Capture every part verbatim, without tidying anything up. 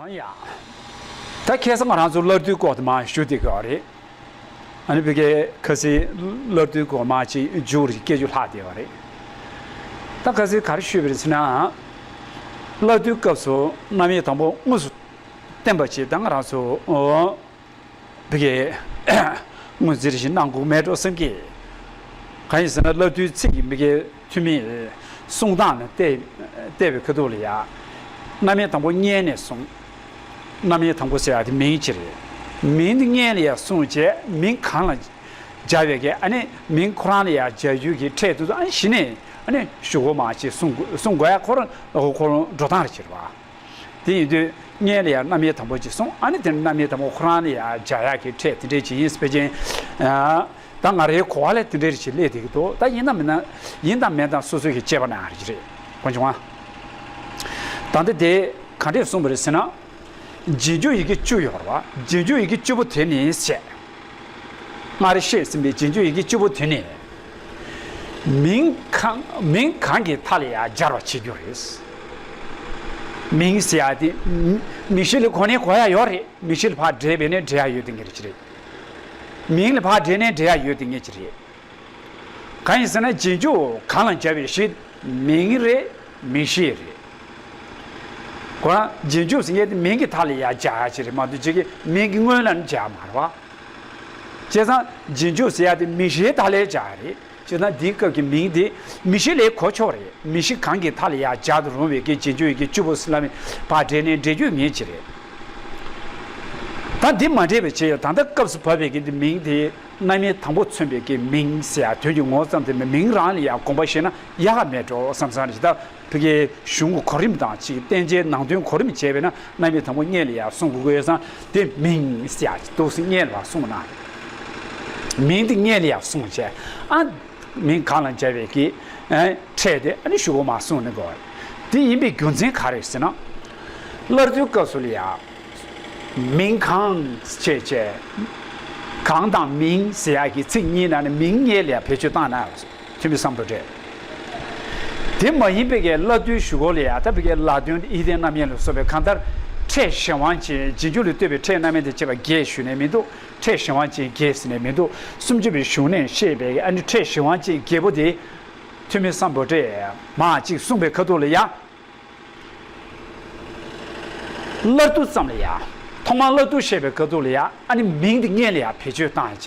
ཡ། ད་ཁ་སང་ང་རང་ཚོ་སླར་བསྡུའི་སྐོར་དུ་མར་ཞུ་བསྡད་ཀྱི་ཡོད་རེད། ཨ་ནི་བི་ཀའི་ཁ་སང་སླར་བསྡུའི་སྐོར་མར་ཅིག་མཇུག་རེ་སྐད་ཆ་ལྷག་བསྡད་ཡོད་རེད། ད་ཁ་སང་ག་རེ་ཞུས་པ་རེད་ཟེར་ན། སླར་བསྡུའི་སྐབས་སུ་རྣམ་དབྱེ་དང་པོ་དངོས་སུ་བསྟན་པ་ཅིག་ད་ང་རང་ཚོ་བི་ཀའི་དངོས་འཛིན་རེ་ཞིག་གནང་དགོས་མེད་འགྲོ་བསམ་གི། གང་ཡིན་ཟེར་ན་སླར་བསྡུའི་ཚིག་གི་མི་སྐད་ཐུན་མིན་གསུང་སྟངས་ནས་བལྟས་བལྟས་པའི་ཁ་ཐུག་ལ་ཡ། རྣམ་དབྱེ་དང་པོ་སྔོན་ནས་གསུངས། རྣམ་དབྱེ་དང་པོ་ཟེར་ཡ་དེ་མིང་ཅིག་རེད། མིང་དེ་སྔོན་ལ་ཡ་གསུངས་རྗེས་མིང་གང་ལ་སྦྱར་བའི་གི་ཨ་ནི་མིང་ཁོ་རང་ལ་ཡ་སྦྱར་རྒྱུ་གི་ཕྲད་དེ་ཚོ་ཨ་ནི་གཞི་ནས་ཨ་ནི་ཞུ་གོ་མ་ཅིག་གསུང་གསུང་དགོས་ཡ་ཁོ་རང་ཁོ་རང་འགྲོ་སྟངས་རེ་ཅིག་རེད་བ། དེ་ཡིན་དུས་སྔོན་ལ་ཡང་རྣམ་དབྱེ་དང་པོ་ཅིག་གསུངས། ཨ་ནི་དེ་ནས་རྣམ་དབྱེ་དང་པོ་ཁོ་རང་ལ་ཡང་སྦྱར་ཡག་གི་ཕྲད་དེ་འདྲས་ཅིག་ཡིན་ཟེར་བ་ཅན། ད་ང་རའི་གོ་བ་ལ་དེ་འདྲས་ཅིག་སླེབས་བསྡད་ཀྱི་འདུག་ད་ཡིན་དང་མིན་ན་ཡིན་དང་མིན་དང་སོ་སོ་གི་དཔྱད་པ་ནང་རེ་རེད། གོ་བྱུང་ང་། ད་ལྟ་དེ་ག་འདྲས་གསུངས་པ་རེད་ཟེར་ན། རྗེས་འཇུག་ཡི་གེ་བཅུ་ཡོད་རེད་བ། རྗེས་འཇུག་ཡི་གེ་བཅུ་པོ་དེ་ནི་ཟེར། སྔར་བཤད་ཟིན་པའི་རྗེས་འཇུག་ཡི་གེ་བཅུ་པོ་དེ་ནི། མིང་གང་མིང་གང་གི་མཐའ་ལ་ཡང་སྦྱར་བ་བྱེད་རྒྱུ་རེད། མིང་ཟེར་ཡ་དེ་མིང་གཞི་ལ་གོ་ནས་གོ་ཡ་ཡོད་རེད། མིང་གཞི་ལ་ཕར་འབྲེལ་བས་ནས་འབྲེལ་ཡ་ཡོད་དེ་ངེས་རེད། མིང་ལ་ཕར་འབྲེལ་ནས་འབྲེལ་ཡ་ཡོད་དེ་ངེས་རེད། གང་ཡིན་ཟེར་ན་རྗེས་འཇུག་གང་ལ་སྦྱར་བའི་གཞི་མིང་རེད། མིང་གཞི་རེད། ཁོ་རང་རྗེས་འཇུག་ཟེར་མཁན་དེ་མིང་གི་མཐའ་ལ་ཡང་སྦྱར་ཡ་ཅིག་རེད་མ་གཏོགས་ཅིག་གི་མིང་གི་སྔོན་ལ་ནི་སྦྱར་མ་རེད་བ། བྱས་ཙང་རྗེས་འཇུག་ཟེར་ཡ་དེ་མིང་གཞིའི་མཐའ་ལ་སྦྱར་རེད། བྱས་ཙང་འདིའི་སྐབས་ཀྱི་མིང་དེ་མིང་གཞི་ལ་གོ་ཆོག་རེད། མིང་གཞི་གང་གི་མཐའ་ལ་ཡང་སྦྱར་དུ་རུང་བའི་གི་རྗེས་འཇུག་ཡི་གེ་བཅུ་པོ་ཟེར་ལབ་ནས་ཕར་འབྲེལ་ནས་འབྲེལ་རྒྱུ་ངེས་ཅིག་རེད། ད་འདི་མ་འདྲེས་པའི་ཆེད་ཡོད་ད་ལྟ་སྐབས་སུ་བབས་པའི་གི་འདི་མིང་དེ། རྣམ་དབྱེ་དང་པོ་མཚོན་པའི་གི་མིང་ཟེར་ཡ་དོན་གྱི་ངོ་བོ་ཙམ་དེ་མིན་མིང་རང་ལ་ཡང་དགོངས་པ་བཞེས་ན་ཡག་ག་མེད་འགྲོ་བསམ་བསམ་རེད། ད་ཕ་གིའི་གཞུང་གི་གོ་རིམ་དང་གཅིག་བསྟན་བྱའི་ནང་དོན་གོ་རིམ་བྱས་པས་ན་རྣམ་དབྱེ་དང་པོ་སྔོན་ལ་ཡང་གསུང་དགོས་ཀྱི་ཡོད་ཙང་དེ་མིང་ཟེར་ཡ་ཏོག་ཙམ་སྔོན་ལ་གསུངས་ན། མིང་དེ་སྔོན་ལ་ཡང་གསུངས་བྱས་ཨ། མིང་གང་ལ་སྦྱར་བའི་གི་ཨ། ཕྲད་དེ་ཨ་ནི་ཞུ་གོ་མ་གསུངས་ནི་དགོས། དེ་ཡིན་པའི་རྒྱུ་མཚན་ག་རེ་ཟེར་ན། སླར་བསྡུའི་སྐབས་སུ་ལ་ཡང་། མིང་གང་བྱས་བྱས། གང་དང་མིང་ཟེར་ཡག་གི་ཚིག་གཉིས་ནང་ནས་མིང་སྔོན་ལ་ཡང་བེད་སྤྱོད་བཏང་ན་ཐུན་མིན་བསམ་གྲུབ་འགྲེལ། དེ་མ་ཡིན་པའི་གི་སླར་བསྡུའི་གཞུག་གུ་ལ་ཡང་ད་བི་གའི་ལ་དོན་ཨི་ལྡན་རྣམ་དབྱེ་ལ་སོགས་པའི་གང་ལྟར་ཕྲད་གཞན་དབང་ཅན་རྗེས་འཇུག་ལ་ལྟོས་པའི་ཕྲད་རྣམ་དབྱེ་དེ་བྱས་པ་བརྒྱད་ཞུས་ནས་མི་འདུག་ཕྲད་གཞན་དབང་ཅན་བརྒྱད་ཟེར་ནས་མི་འདུག་སུམ་ཅུ་པའི་གཞུང་ནས་བཤད་པའི་ཨ་ནི་ཕྲད་གཞན་དབང་ཅན་བརྒྱད་པོ་དེ་ཐུན་མིན་བསམ་པ་འགྲེལ་མ་གཅིག་གསུངས་པའི་ཁ་ཐུག་ལ་ཡང་། སླར་བསྡུ་ཙམ་ལ་ཡང་། ཐོག་མར་སླར་བསྡུ་བཤད་པའི་ཁ་ཐུག་ལ་ཡང་ཨ་ནི་མིང་འདི་སྔོན་ལ་ཡང་བེད་སྤྱོད་བཏང་བྱས།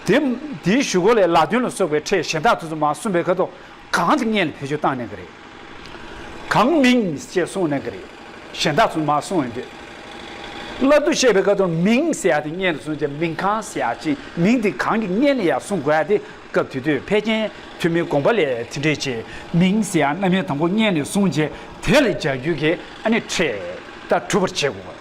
དེ་དེའི་གཞུག་གུ་ལ་ལ་དོན་ལ་སོགས་པའི་ཕྲད་གཞན་དག་དེ་ཚོ་མར་གསུངས་པའི་ཁ་ཐུག་གང་དེ་སྔོན་ལ་བེད་སྤྱོད་བཏང་ནས་ཀྱི་རེད། གང་མིང་ཞེས་གསུངས་ནས་ཀྱི་རེད། གཞན་དག་ཚོ་མར་གསུངས་ཡོང་དུས། སླར་བསྡུ་བཤད་པའི་སྐབས་སུ་མིང་ཟེར་ཡ་དེ་སྔོན་ལ་གསུངས་ཀྱང་མིང་གང་ཟེར་ཡ་ཅིག་མིང་དེ་གང་གི་སྔོན་ལ་ཡང་གསུང་དགོས་ཡ་དེ་སྐབས་དེ་དུས་ཕལ་ཆེར་ཐུན་མིན་དགོངས་པ་ལས་དེ་འདྲས་ཅིག་མིང་ཟེར་ཡ་རྣམ་དབྱེ་དང་པོ་སྔོན་ལ་གསུངས་རྗེས་དེ་ལ་སྦྱར་རྒྱུ་གི་ཨ་ནི་ཕྲད་ད་གྲུབ་པར་བྱེད་དགོས།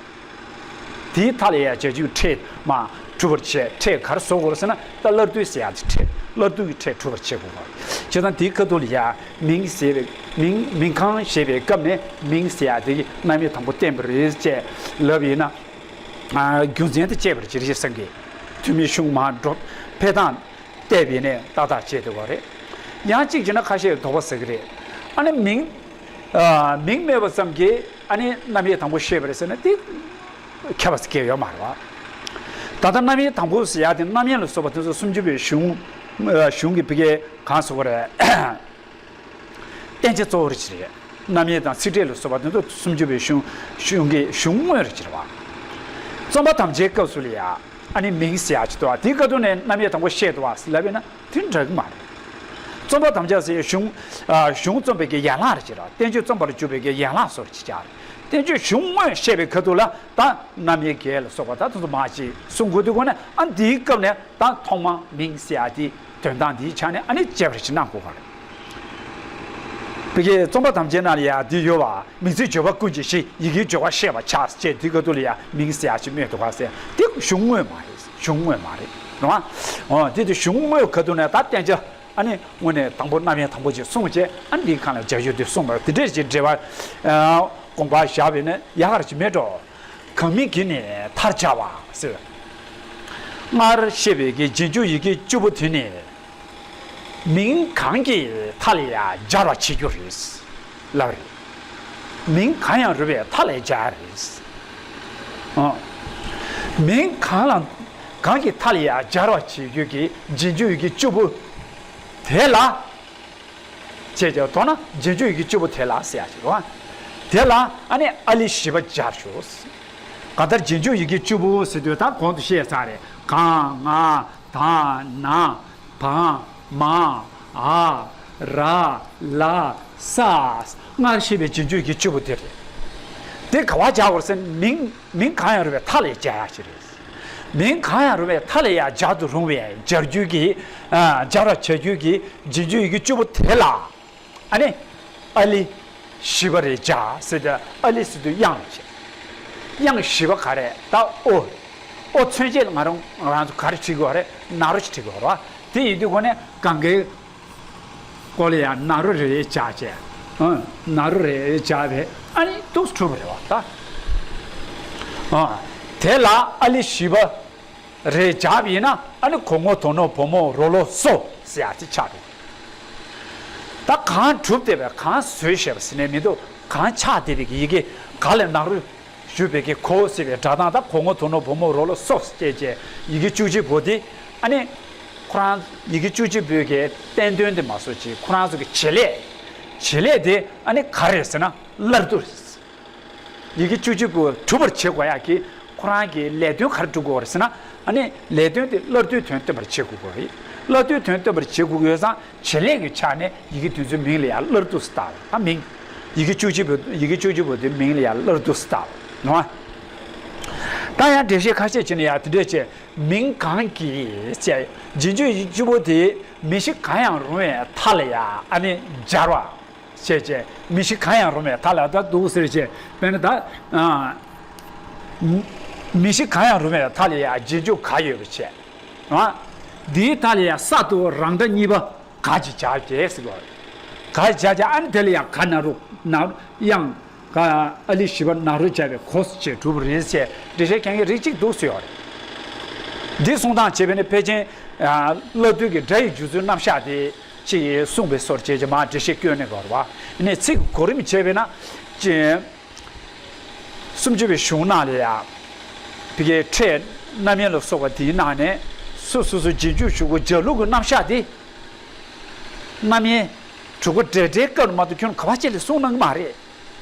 དེའི་མཐའ་ལ་ཡང་སྦྱར་རྒྱུ་ཕྲད་མ་གྲུབ་པར་བྱེད་ཕྲད་ག་རེ་བཟོ་དགོས་ཟེར་ན་ད་སླར་བསྡུ་ཟེར་ཡ་དེ་ཕྲད་སླར་བསྡུ་གི་ཕྲད་གྲུབ་པར་བྱེད་དགོས་པ། བྱས་ཙང་དེའི་ཁ་ཐུག་ལ་ཡ། མིང་ཟེར་བའི་མིང་མིང་གང་ཞེས་པའི་སྐབས་ནས་མིང་ཟེར་ཡ་དེ་གི་རྣམ་དབྱེ་དང་པོ་བསྟན་པ་རེད་ཅེས་ལབ་ཡིན་ན། ཨ། རྒྱུ་མཚན་དེ་དཔྱད་པར་གྱིས་ཤིག་བསམ་གི། ཐུན་མིན་གཞུང་མར་འགྲོ་འཕེལ་སྟངས་བལྟས་པ་ཡིན་ནའི་ཏག་ཏག་དཔྱད་དེ་བ་རེད། ཡང་གཅིག་བྱས་ན་ཁ་ཤས་དོགས་པ་ཟ་གི་རེད། ཨ་ནི་མིང་། ཨ། མིང་སྨོས་པ་ཙམ་གྱིས་ཨ་ནི་རྣམ་དབྱེ་དང་པོ་ཤེས་པ་རེད་ཟེར་ན་དེ་ཁྱབ་པ་ཟེར་གྱི་ཡོད་མ་རེད་བ། ད་ལྟ་རྣམ་དབྱེ་དང་པོ་ཟེར་ཡ་དེ་རྣམ་དབྱེ་ལ་སོགས་པ་དེ་ཚོ་སུམ་ཅུ་པའི་གཞུང་གཞུང་གི་བི་གའི་གང་ཟེར་བ་རེད། བསྟན་བྱ་གཙོ་བོ་རེ་ཅིག་རེད། རྣམ་དབྱེ་དང་ཚིག་ཕྲད་ལ་སོགས་པ་དེ་ཚོ་སུམ་ཅུ་པའི་གཞུང་གཞུང་གི་གཞུང་དངོས་རེ་ཅིག་རེད་བ། རྩོམ་པ་དམ་བཅའི་སྐབས་སུ་ལ་ཡ་ཨ་ནི་མིང་ཟེར་ཡ་ཅིག་འདུག་བ། དེའི་སྐབས་དུ་ནས་རྣམ་དབྱེ་དང་པོ་བཤད་འདུག་བ་ལབ་པས་ན་དེ་འདྲ་གི་མ་རེད། རྩོམ་པ་དམ་བཅའ་ཟེར་ཡ་གཞུང་གཞུང་རྩོམ་པའི་གི་ཡན་ལག་རེ་ཅིག་རེད་བ། བསྟན་བཅོས་རྩོམ་པར་འཇུག་པའི་གི་ཡན་ལག་སོགས་ཅིག་ཀྱང་རེད། བསྟན་བཅོས་གཞུང་དངོས་བཤད་པའི་ཁ་ཐུག་ལ་ད་རྣམ་དབྱེ་བརྒྱད་ལ་སོགས་པ་ད་དེ་ཚོ་མ་ཅིག་གསུང་དགོས་དུས་སྒོ་ནས་ཨ་འདིའི་སྐབས་ནས་ད་ཐོག་མ་མིང་ཟེར་ཡ་དེ། དོན་དག་འདིའི་ཆ་ནས་ཨ་ནི་དཔྱད་པ་ཞིག་གནང་དགོས་པ་རེད། བི་གའི་རྩོམ་པ་དམ་བཅའི་ནང་ལ་ཡང་འདི་ཡོད་པ། མིང་ཚིག་བརྗོད་པ་ཀུན་གྱི་གཞི། ཡི་གེའི་སྦྱོར་བ་ཤེས་པར་བྱ། ཅེས་འདི་ག་དུ་ལ་ཡང་མིང་ཟེར་ཡག་ཅིག་སྨོས་འདུག་ག་ཟེར། འདི་གཞུང་དངོས་མ་རེད། གཞུང་དངོས་མ་རེད། རེད་བ། འོ་འདི་དེ་གཞུང་དངོས་ག་དུ་ནས་ད་བསྟན་བྱ་ཨ་ནི་དངོས་གནས་དང་པོ་རྣམ་དབྱེ་དང་པོ་ཅིག་གསུངས་བྱས་ཨ་ནི་འདིའི་སྒང་ལ་སྦྱར་ཡོད་དུས་གསུངས་པ་འདི་འདྲས་ཅིག་འགྲེལ་པ་དགོངས་པ་བཞག་པས་ན་ཡག་ག་རེ་ཅིག་མེད་འགྲོ། གང་མིང་གིས་ནི་མཐར་སྦྱར་བ་ཟེར། སྔར་བཤད་པའི་གི་རྗེས་འཇུག་ཡི་གེ་བཅུ་པོ་དེ་ནི། མིང་གང་གི་མཐའ་ལ་ཡང་སྦྱར་བར་བྱེད་རྒྱུ་རེད། ལབ་རེད། མིང་གང་ཡང་རུང་བའི་མཐའ་ལ་སྦྱར་རེད། མིང་གང་ལ་གང་གི་མཐའ་ལ་ཡང་སྦྱར་བ་བྱེད་རྒྱུ་གི་རྗེས་འཇུག་ཡི་གེ་བཅུ་པོ་དེ་ལ། བྱས་ཀྱང་མདོར་ན་རྗེས་འཇུག་ཡི་གེ་བཅུ་པོ་དེ་ལ་ཟེར་ཡ་ཞིག་རེད་བ། དེ་ལ་ཨ་ནི་ཨ་ལི་བཞི་པ་སྦྱར་ཞུ། གང་ལྟར་རྗེས་འཇུག་ཡི་གེ་བཅུ་པོ་ཟེར་དུས་ད་གོང་དུ་བཤད་ཚར་རེད། ག་ང་ད་ན་བ་མ་འ་ར་ལ་ས། སྔར་བཤད་པའི་རྗེས་འཇུག་ཡི་གེ་བཅུ་པོ་དེ་རེད། དེ་ག་བ་སྦྱར་དགོས་ཟེར་ན་མིང་མིང་གང་ཡང་རུང་བའི་མཐའ་ལ་སྦྱར་ཡ་ཞིག་རེད། མིང་གང་ཡང་རུང་བའི་མཐའ་ལ་ཡང་སྦྱར་དུ་རུང་བའི་སྦྱར་རྒྱུ་གི་ཨ་སྦྱར་བ་བྱ་རྒྱུ་གི་རྗེས་འཇུག་ཡི་གེ་བཅུ་པོ་དེ་ལ། ཨ་ནི་ཨ་ལི་བཞི་པ་རེ་སྦྱར་ཟེར་ཏེ། ཨ་ལི་ཟེར་དུས་དབྱངས་ལ་བྱེད། དབྱངས་བཞི་པ་ག་རེ། ད་ཨོ། ཨོ་མཚོན་བྱེད་ལ་ང་རང་ང་རང་ཚོ་ག་རེ་བྲིས་དགོས་རེད། ན་རོ་ཞིག་བྲིས་དགོས་རེད་བ། དེ་ཡིན་དུས་གོ་ནས་གང་གའི་སྐོར་ལ་ཡང་ན་རོ་རེ་རེ་སྦྱར་བྱས། ཨ་ན་རོ་རེ་རེ་སྦྱར་བས་ཨ་ནི་འདུག་སེ་གྲུབ་པ་རེད་བ་ད། ཨ་དེ་ལ་ཨ་ལི་བཞི་པ་རེ་སྦྱར་བ་ཡིན་ན་ཨ་ནི་གོ་ངོ་དོ་ནོ་བོ་མོ་རོ་ལོ་སོ་ཟེར་ཡ་དེ་ཆགས་འགྲོ། ད་གང་གྲུབ་བསྡད་པས་གང་བཟོས་བཞག་པ་ཟེར་ནས་མི་འདུག་གང་ཆགས་བསྡད་པའི་ཡི་གེ་ག་ལ་ན་རོ་ཞུ་བའི་གི་གོ་ཟེར་བའི་སྒྲ་གདངས། ད་གོ་ངོ་དོ་ནོ་བོ་མོ་རོ་ལོ་སོ་སྐྱེས་བྱས་ཡི་གེ་བཅུ་གཅིག་པོ་དེ་ཨ་ནི་ཁོ་རང་ཡི་གེ་བཅུ་གཅིག་པོའི་གི་བསྟན་དོན་དེ་མ་སོང་ཅིག་ཁོ་རང་ཚོ་གི་བྱེད་ལས། བྱེད་ལས་དེ་ཨ་ནི་ག་རེ་ཟེར་ན་སླར་བསྡུ་རེད། ཡི་གེ་བཅུ་གཅིག་པོ་གྲུབ་པར་བྱེད་དགོས་ཡག་གི་ཁོ་རང་གི་ལས་དོན་ག་རེ་སྒྲུབ་དགོས་རེད་ཟེར་ན། ཨ་ནི་ལས་དོན་དེ་སླར་བསྡུའི་དོན་སྟོན་པར་བྱེད་དགོས་ཀྱི་རེད། སླར་བསྡུའི་དོན་སྟོན་པར་བྱེད་དགོས་ཀྱི་ཡོད་ཙང་བྱེད་ལས་ཀྱི་ཆ་ནས་ཡི་གེ་དེ་ཚོའི་མིང་ལ་ཡང་སླར་བསྡུ་ཟེར་བཏགས་པ་རེད། ད་མིང་། ཡི་གེ་བཅུ་གཅིག་པོ་ཡི་གེ་བཅུ་གཅིག་པོ་དེ་མིང་ལ་ཡང་སླར་བསྡུ་ཟེར་བཏགས་པ་རེད། ད་ཡང་འགྲེལ་བཤད་ཁ་ཤས་བྱས་ན་ཡང་དེ་འདྲས་བྱས། མིང་གང་གིས་བྱས། རྗེས་འཇུག་ཡི་གེ་བཅུ་པོ་དེ་མིང་གཞི་གང་ཡང་རུང་བའི་མཐའ་ལ་ཡང་ཨ་ནི་སྦྱར་བ། བྱས་བྱས་མིང་གཞི་གང་ཡང་རུང་བའི་མཐའ་ལ་ད་འདུག་ཟེར་བྱས། དཔེར་ན་ད། ཨ། མིང་གཞི་གང་ཡང་རུང་བའི་མཐའ་ལ་ཡང་རྗེས་འཇུག་ག་ཡོད་པ་བྱས། ཨ། འདིའི་མཐའ་ལ་ཡང་ས་དང་རང་སྒྲ་གཉིས་པ་ག་ཅིག་སྦྱར་བྱས་ཟེར་བ། ག་སྦྱར་བྱས་ཨ་ནི་དེ་ལ་ཡང་ག་ན་རོ་ན་དབྱངས་ག་ཨ་ལི་བཞི་པ་ན་རོ་སྦྱར་བའི་གོ་ཟེར་བྱས་གྲུབ་པ་རེད་ཟེར་འགྲེལ་བཤད་མཁན་གྱི་རིགས་གཅིག་འདུག་ཟེར་བ་རེད། འདི་གསུང་སྟངས་བྱས་པས་ནི་ཕལ་ཆེར། ཨ། སླར་བསྡུ་གི་སྒྲ་ཡི་འཇུག་ཚུལ་རྣམ་གཞག་དེ། ཅིག་གསུངས་པའི་སོར་བཅད་ཀྱི་མར་འགྲེལ་བཤད་བསྐྱོན་ནས་གོ་ར་བ། ནས་ཚིག་གོ་རིམ་བྱས་པས་ན། ཅེས། སུམ་ཅུ་པའི་གཞུང་ནང་ལ་ཡང་། ཕ་གིའི་ཕྲད་རྣམ་དབྱེ་ལ་སོགས་པ་དེའི་ནང་ནས་སོ་སོ་སོ་རྗེས་འཇུག་གཞུག་གུ་སྦྱར་ལུགས་ཀྱི་རྣམ་གཞག་དེ། རྣམ་དབྱེ་དྲུག་པ་འབྲེལ་སྒྲའི་སྐབས་ལ་མ་གཏོགས་ཁྱོན་ག་བ་ཅིག་ལ་གསུངས་གནང་གི་མ་རེད།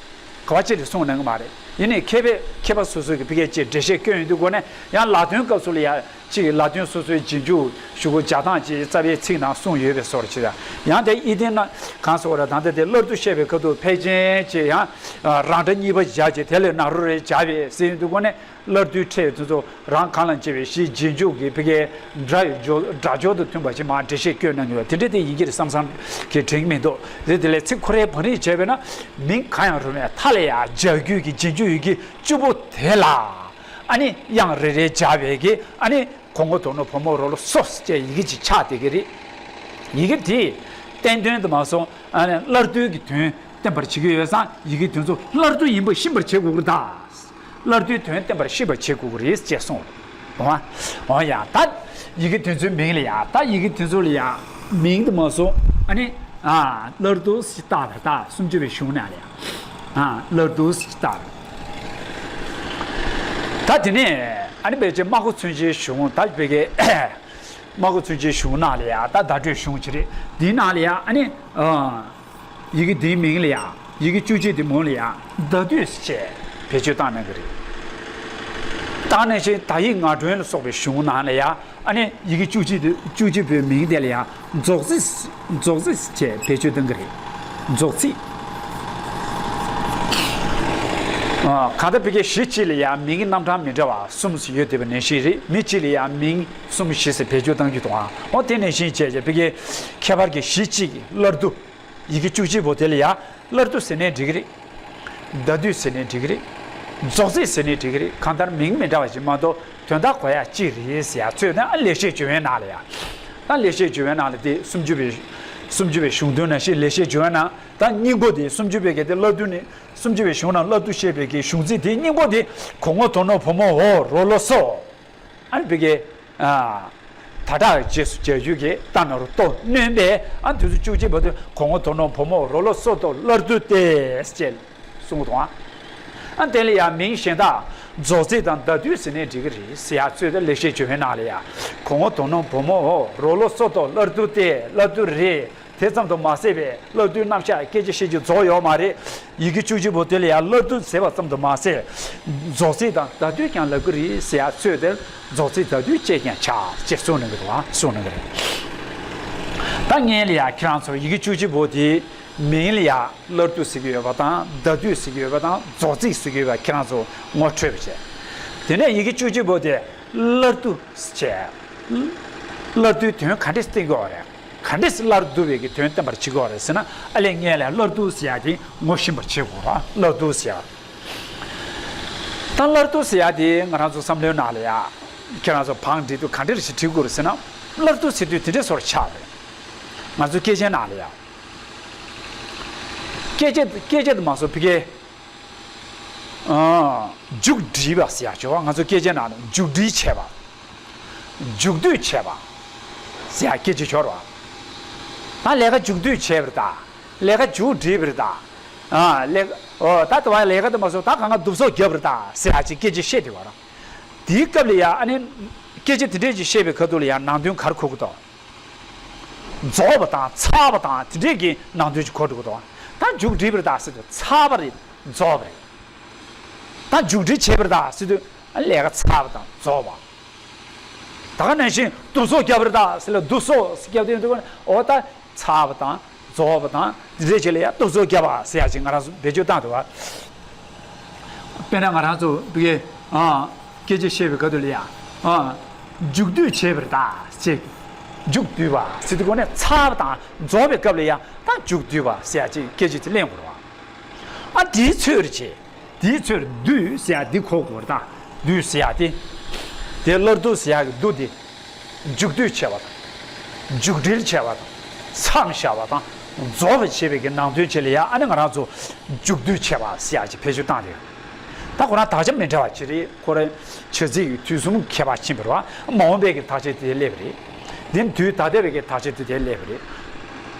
ག་བ་ཅིག་ལ་གསུངས་གནང་གི་མ་རེད། ཡིན་ནའི་མཁས་པས་མཁས་པ་སོ་སོ་གི་ཕ་གིའི་ཅིག་འགྲེལ་བཤད་བསྐྱོན་ཡོང་དུས་སྒོ་ནས་ཡང་ལ་དོན་སྐབས་སུ་ལ་ཡང་ཅིག་ལ་དོན་སོ་སོའི་རྗེས་འཇུག་གཞུག་གུ་སྦྱར་སྟངས་ཅིག་རྩ་བའི་ཚིག་ནང་གསུངས་ཡོད་པའི་སོར་ཅིག་དང་། ཡང་དེ་ཨི་ལྡན་ན་གང་སོགས་ར་དང་དེ་དེ་སླར་བསྡུ་བཤད་པའི་སྐབས་སུ་ཕལ་ཆེར་ཅིག་ཡང་རང་སྒྲ་གཉིས་པ་སྦྱར་ཅིག་དེ་ལས་ན་རོ་རེ་སྦྱར་བས་ཟེར་ཡོང་དུས་སྒོ་ནས་སླར་བསྡུའི་ཕྲད་དེ་ཚོ་རང་གང་ལ་བྱེད་པའི་གཞི་རྗེས་འཇུག་གི་ཕ་གིའི་སྒྲ་ཡི་སྦྱོར་སྒྲ་སྦྱོར་དང་མཐུན་པ་ཅིག་མར་འགྲེལ་བཤད་བསྐྱོན་གནང་ཡོད། དེ་འདྲ་དེ་ཡིན་གྱི་རེད་བསམ་བསམ་གྱི་དྲན་གྱི་མི་འདུག་དེ་དེ་ལས་ཚིག་ཁོ་རའི་བང་རིམ་བྱས་པས་ན། མིང་གང་ཡང་རུང་བའི་མཐའ་ལ་ཡང་སྦྱར་རྒྱུ་གི་རྗེས་འཇུག་ཡི་གེ་བཅུ་པོ་དེ་ལ། ཨ་ནི་དབྱངས་རེ་རེ་སྦྱར་བའི་གི་ཨ་ནི་གོ་ངོ་དོ་ནོ་བོ་མོ་རོ་ལོ་སོ་ཟེར་ཡི་གེ་ཅིག་ཆགས་བསྡད་ཀྱི་རེད། ཡི་གེ་དེས་བསྟན་དོན་དུ་མ་སོང་ཨ་ནི་སླར་བསྡུའི་གི་དོན་བསྟན་པར་བྱེད་ཀྱི་ཡོད་ཙང་ཡི་གེ་དེ་ཚོ་སླར་བསྡུ་ཡིན་པ་ཤེས་པར་བྱེད་དགོས་ཀྱི་རེད་ད། སླར་བསྡུའི་དོན་བསྟན་པར་ཤེས་པར་བྱེད་དགོས་ཀྱི་རེད་ཅེས་གསུངས། འོ། འོ་ཡ། ད་ཡི་གེ་དེ་ཚོའི་མིང་ལ་ཡ། ད་ཡི་གེ་དེ་ཚོ་ལ་ཡ་མིང་དུ་མ་སོང་ཨ་ནི། ཨ། སླར་བསྡུ་ཞེས་བཏགས་པ་ད་སུམ་ཅུ་པའི་གཞུང་ནང་ལ་ཡ། ཨ། སླར་བསྡུ་ཞེས་བཏགས་པ། ད་དེ་ནས་ཨ་ནི་ཕལ་ཆེར་སྨྲ་སྒོ་མཚོན་བྱེད་གཞུང་ད་ཕ་གིའི་སྨྲ་སྒོ་མཚོན་བྱེད་གཞུང་ནང་ལ་ཡ་ད་བརྡ་སྤྲོད་གཞུང་ཅིག་རེད། དེའི་ནང་ལ་ཡ་ཨ་ནི། ཨ། ཡི་གེ་འདིའི་མིང་ལ་ཡང་ཡི་གེ་བཅུ་གཅིག་དེ་མོ་ལ་ཡང་བརྡ་སྡུད་ཅེས་བེད་སྤྱོད་བཏང་གནང་གི་རེད། བཏང་ནས་ཅིག་དག་ཡིག་ངག་སྒྲོན་ལ་སོགས་པའི་གཞུང་ནང་ལ་ཡང་ཨ་ནི་ཡི་གེ་བཅུ་གཅིག་དེ་བཅུ་གཅིག་པོའི་མིང་དེ་ལ་ཡང་རྫོགས་ཚིག་རྫོགས་ཚིག་ཅེས་བེད་སྤྱོད་གཏོང་གི་རེད། རྫོགས་ཚིག་ཨ། གང་ལྟར་ཕ་གིའི་གཞི་གཅིག་ལ་ཡང་མིང་གི་རྣམ་གྲངས་མི་འདྲ་བ་གསུམ་ཡོད་བསྡད་པ་ནང་བཞིན་རེད། མི་གཅིག་ལ་ཡང་མིང་གསུམ་བཞི་ཟེར་བེད་སྤྱོད་གཏང་རྒྱུ་དང་། འོ་དེ་ནང་བཞིན་བྱས་བྱས་ཕ་གིའི་ཁྱད་པར་གྱི་གཞི་གཅིག་སླར་བསྡུ། ཡི་གེ་བཅུ་གཅིག་པོ་དེ་ལ་ཡང་སླར་བསྡུ་ཟེར་ནའི་འགྲིག་གི་རེད། བརྡ་སྡུད་ཟེར་ནའི་འགྲིག་གི་རེད། རྫོགས་ཚིག་ཟེར་ནའི་འགྲིག་གི་རེད། གང་ལྟར་མིང་མི་འདྲ་བ་ཞིག་མ་གཏོགས་དོན་དག་གོ་ཡ་གཅིག་རེད་ཟེར་ཡ་ཚོད་ན། ཨ། ལེགས་བཤད་ལྗོན་དབང་ནང་ལ་ཡ། ད་ལེགས་བཤད་ལྗོན་དབང་ནང་ལ་དེ་སུམ་ཅུ་པའི་སུམ་ཅུ་པའི་གཞུང་དོན་ནང་བཞིན་ལེགས་བཤད་ལྗོན་དབང་ནང་ད་སྙིང་པོ་དེ་སུམ་ཅུ་པའི་གལ་ཏེ་སླར་བསྡུ་ནི་སུམ་ཅུ་པའི་གཞུང་ནང་སླར་བསྡུ་བཤད་པའི་གི་གཞུང་ཚིག་དེའི་སྙིང་པོ་དེ་གོ་ངོ་དོ་ནོ་བོ་མོ་འོ་རོ་ལོ་སོ། ཨ་ནི་ཕ་གིའི། ཨ། ད་དྲག་རྗེས་སུ་སྦྱར་རྒྱུ་གི་ད་ན་རོ་ཏོ་སྣོན་པས། ཨ། དུས་སུ་བཅུ་གཅིག་པ་དུ་གོ་ངོ་དོ་ནོ་བོ་མོ་རོ་ལོ་སོ་ཏོ་སླར་བསྡུ་སྟེ་ཅེས་གསུངས་དང་། ཨ། དེ་ལ་ཡང་མིང་གཞན་དག་ རྫོགས་ཚིག་དང་ཟླ་དུས་ཟེར་ནས་འགྲིག་གི་རེད་ཟེར་ཡ་ཚོད་དེ་ལེགས་བཤད་ལྗོན་པའི་ནང་ལ་ཡ། གོང་འོག་དོ་སྣང་བུ་མོ་འོ་རོ་ལོ་སོ་ཏོ་སླར་བསྡུ་སྟེ་སླར་བསྡུ་རེད། དེ་ཙམ་དུ་མ་ཟད་པའི་སླར་བསྡུའི་རྣམ་གཞག་སྐད་ཆ་བཤད་རྒྱུ་རྫོགས་ཡོད་མ་རེད། ཡི་གེ་བཅུ་གཅིག་པོ་དེ་ལ་ཡང་སླར་བསྡུ་ཟེར་བ་ཙམ་དུ་མ་ཟད། རྫོགས་ཚིག་དང་ཟླ་དུས་ཀྱང་ལབ་ཀྱི་རེད་ཟེར་ཡ་ཚོད་དེར་རྫོགས་ཚིག་ཟླ་དུས་ཅེས་ཀྱང་བྱ་ཅེས་གསུངས་གནང་གི་འདུག་ཨ། གསུངས་གནང་གི་རེད། ད་སྔོན་ལ་ཡང་ཁྱེད་རང་ཚོ་ཡི་གེ་བཅུ་གཅིག་པོ་དེའི་མིང་ལ་ཡང་སླར་བསྡུ་ཟེར་གྱི་ཡོད་པ་དང་ཟླ་དུས་ཟེར་གྱི་ཡོད་པ་དང་རྫོགས་ཚིག་ཟེར་གྱི་ཡོད་པ་ཁྱེད་རང་ཚོ་ངོ་འཕྲོད་པ་བྱས། དེ་ནས་ཡི་གེ་བཅུ་གཅིག་པོ་དེ་སླར་བསྡུ་བྱས། སླར་བསྡུའི་དོན་ག་འདྲས་བསྟན་གྱི་ཡོད་རེད། ག་འདྲས་སླར་བསྡུ་བའི་གི་དོན་བསྟན་པར་བྱེད་ཀྱི་ཡོད་རེད་ཟེར་ན། ཨ་ལས་སྔོན་ལ་སླར་བསྡུ་ཟེར་ཡ་དེ་ངོ་ཤེས་པར་བྱེད་དགོས་ར། སླར་བསྡུ་ཟེར་ཡ། ད་སླར་བསྡུ་ཟེར་ཡ་དེ་ང་རང་ཚོ་བསམ་བློའི་ནང་ལ་ཡ། ཁྱེད་རང་ཚོ་བང་སྒྲིག་དུས་ག་འདྲས་ཞིག་བྲིས་དགོས་རེད་ཟེར་ན། སླར་བསྡུ་ཟེར་དུས་དེ་འདྲས་བཟོ་འདྲ་ཆགས་རེད། ང་ཚོ་སྐད་ཆའི་ནང་ལ་ཡ། སྐད་ཆ་སྐད་ཆ་དུ་མ་སོང་ཕི་ཀའི། ཨ། མཇུག་བསྒྲིལ་བ་ཟེར་ཡ་ཅིག་ཡོད་པ། ང་ཚོ་སྐད་ཆའི་ནང་ལ་མཇུག་སྒྲིལ་བྱས་པ། མཇུག་བསྡུ་བྱས་པ་ཟེར་ཡ་སྐད་ཆ་ཅིག་ཡོད་རེད་པ། ད་ལས་ཀ་མཇུག་བསྡུ་བྱས་པ་རེད་ད། ལས་ཀ་མཇུག་བསྒྲིལ་བ་རེད་ད། ཨ། ལས་ཀ་འོ་ད་དུ་བ་ལས་ཀ་དུ་མ་སོང་། ད་གང་ག་བསྡུ་གསོག་བརྒྱབ་པ་རེད་ད་ཟེར་ཡ་ཅིག་སྐད་ཆ་བཤད་བསྡད་པ་རེད། དེའི་སྐབས་ལ་ཡ་ཨ་ནི་སྐད་ཆ་དེ་འདྲས་ཅིག་བཤད་པའི་ཁ་ཐུག་ལ་ཡ་ནང་དོན་ག་རེ་གོ་གི་འདུག་རྫོགས་པ་དང་ཚར་བ་དང་དེ་འདྲས་ཀྱི་ནང་དོན་ཅིག་གོ་འགྲོ་གི་འདུག་ད་མཇུག་བསྒྲིལ་བ་རེད་ད་ཟེར་དུས་ཚར་བ་རེད། རྫོགས་པ་རེད། ད་མཇུག་སྒྲིལ་བྱས་པ་རེད་ད་ཟེར་དུས་ལས་ཀ་ཚར་བ་དང་རྫོགས་པ། ད་ག་ནང་བཞིན་བསྡུ་གསོག་བརྒྱབ་པ་རེད་ད་ཟེར་ལ་བསྡུ་གསོག་བརྒྱབ་དུས་འདུག་ག་ནས་འོ་ད་ཚར་བ་དང་རྫོགས་པ་དང་དེ་འདྲས་ཅིག་ལ་ཡ་བསྡུ་གསོག་བརྒྱབ་པ་ཟེར་ཡ་ཅིག་ང་རང་ཚོ་བེད་སྤྱོད་བཏང་འདུག་ག་དཔེར་ན་ང་རང་ཚོ་བི་ཀའི་ཨ་སྐད་ཆ་བཤད་པའི་སྐབས་དུ་ལ་ཡ་ཨ་མཇུག་བསྡུ་བྱས་པ་རེད་ད་ཅེས། མཇུག་བསྡུས་པ་ཟེར་དུས་ག་ནས་ཚར་བ་དང་རྫོགས་པའི་སྐབས་ལ་ཡ་ད་མཇུག་བསྡུས་པ་ཟེར་ཡ་ཅིག་སྐད་ཆ་ཅིག་གླེང་དགོས་རེད་པ། ཨ་དེའི་ཚོད་རེད་ཅེས། དེའི་ཚོད་བསྡུས་ཟེར་ཡ་འདི་གོ་དགོས་རེད་ད། བསྡུས་ཟེར་ཡ་དེ། དེ་སླར་བསྡུ་ཟེར་ཡ་གི་བསྡུ་དེ། མཇུག་བསྡུ་བྱས་པ་དང་། མཇུག་སྒྲིལ་བྱས་པ་དང་། མཚམས་བཞག་པ་དང་། རྫོགས་པ་བྱས་པའི་གི་ནང་དོན་བྱེད་ལ་ཡ་ཨ་ནི་ང་རང་ཚོ་མཇུག་བསྡུ་བྱས་པ་ཟེར་ཡ་ཅིག་བེད་སྤྱོད་བཏང་རེད། ད་ཁོ་རང་དག་ཆ་མི་འདྲ་བ་ཅིག་རེད། ཁོ་རང་བྱ་ཚིག་གི་དུས་གསུམ་ཁྱད་པར་ཕྱིན་པ་རེད་པ། མ་འོངས་པའི་གི་དག་ཆ་དེ་སླེབས་པ་རེད། དེ་དུས་ད་ལྟ་བའི་གི་དག་ཆ་དེ་དེ་སླེབས་པ་རེད། བྱ་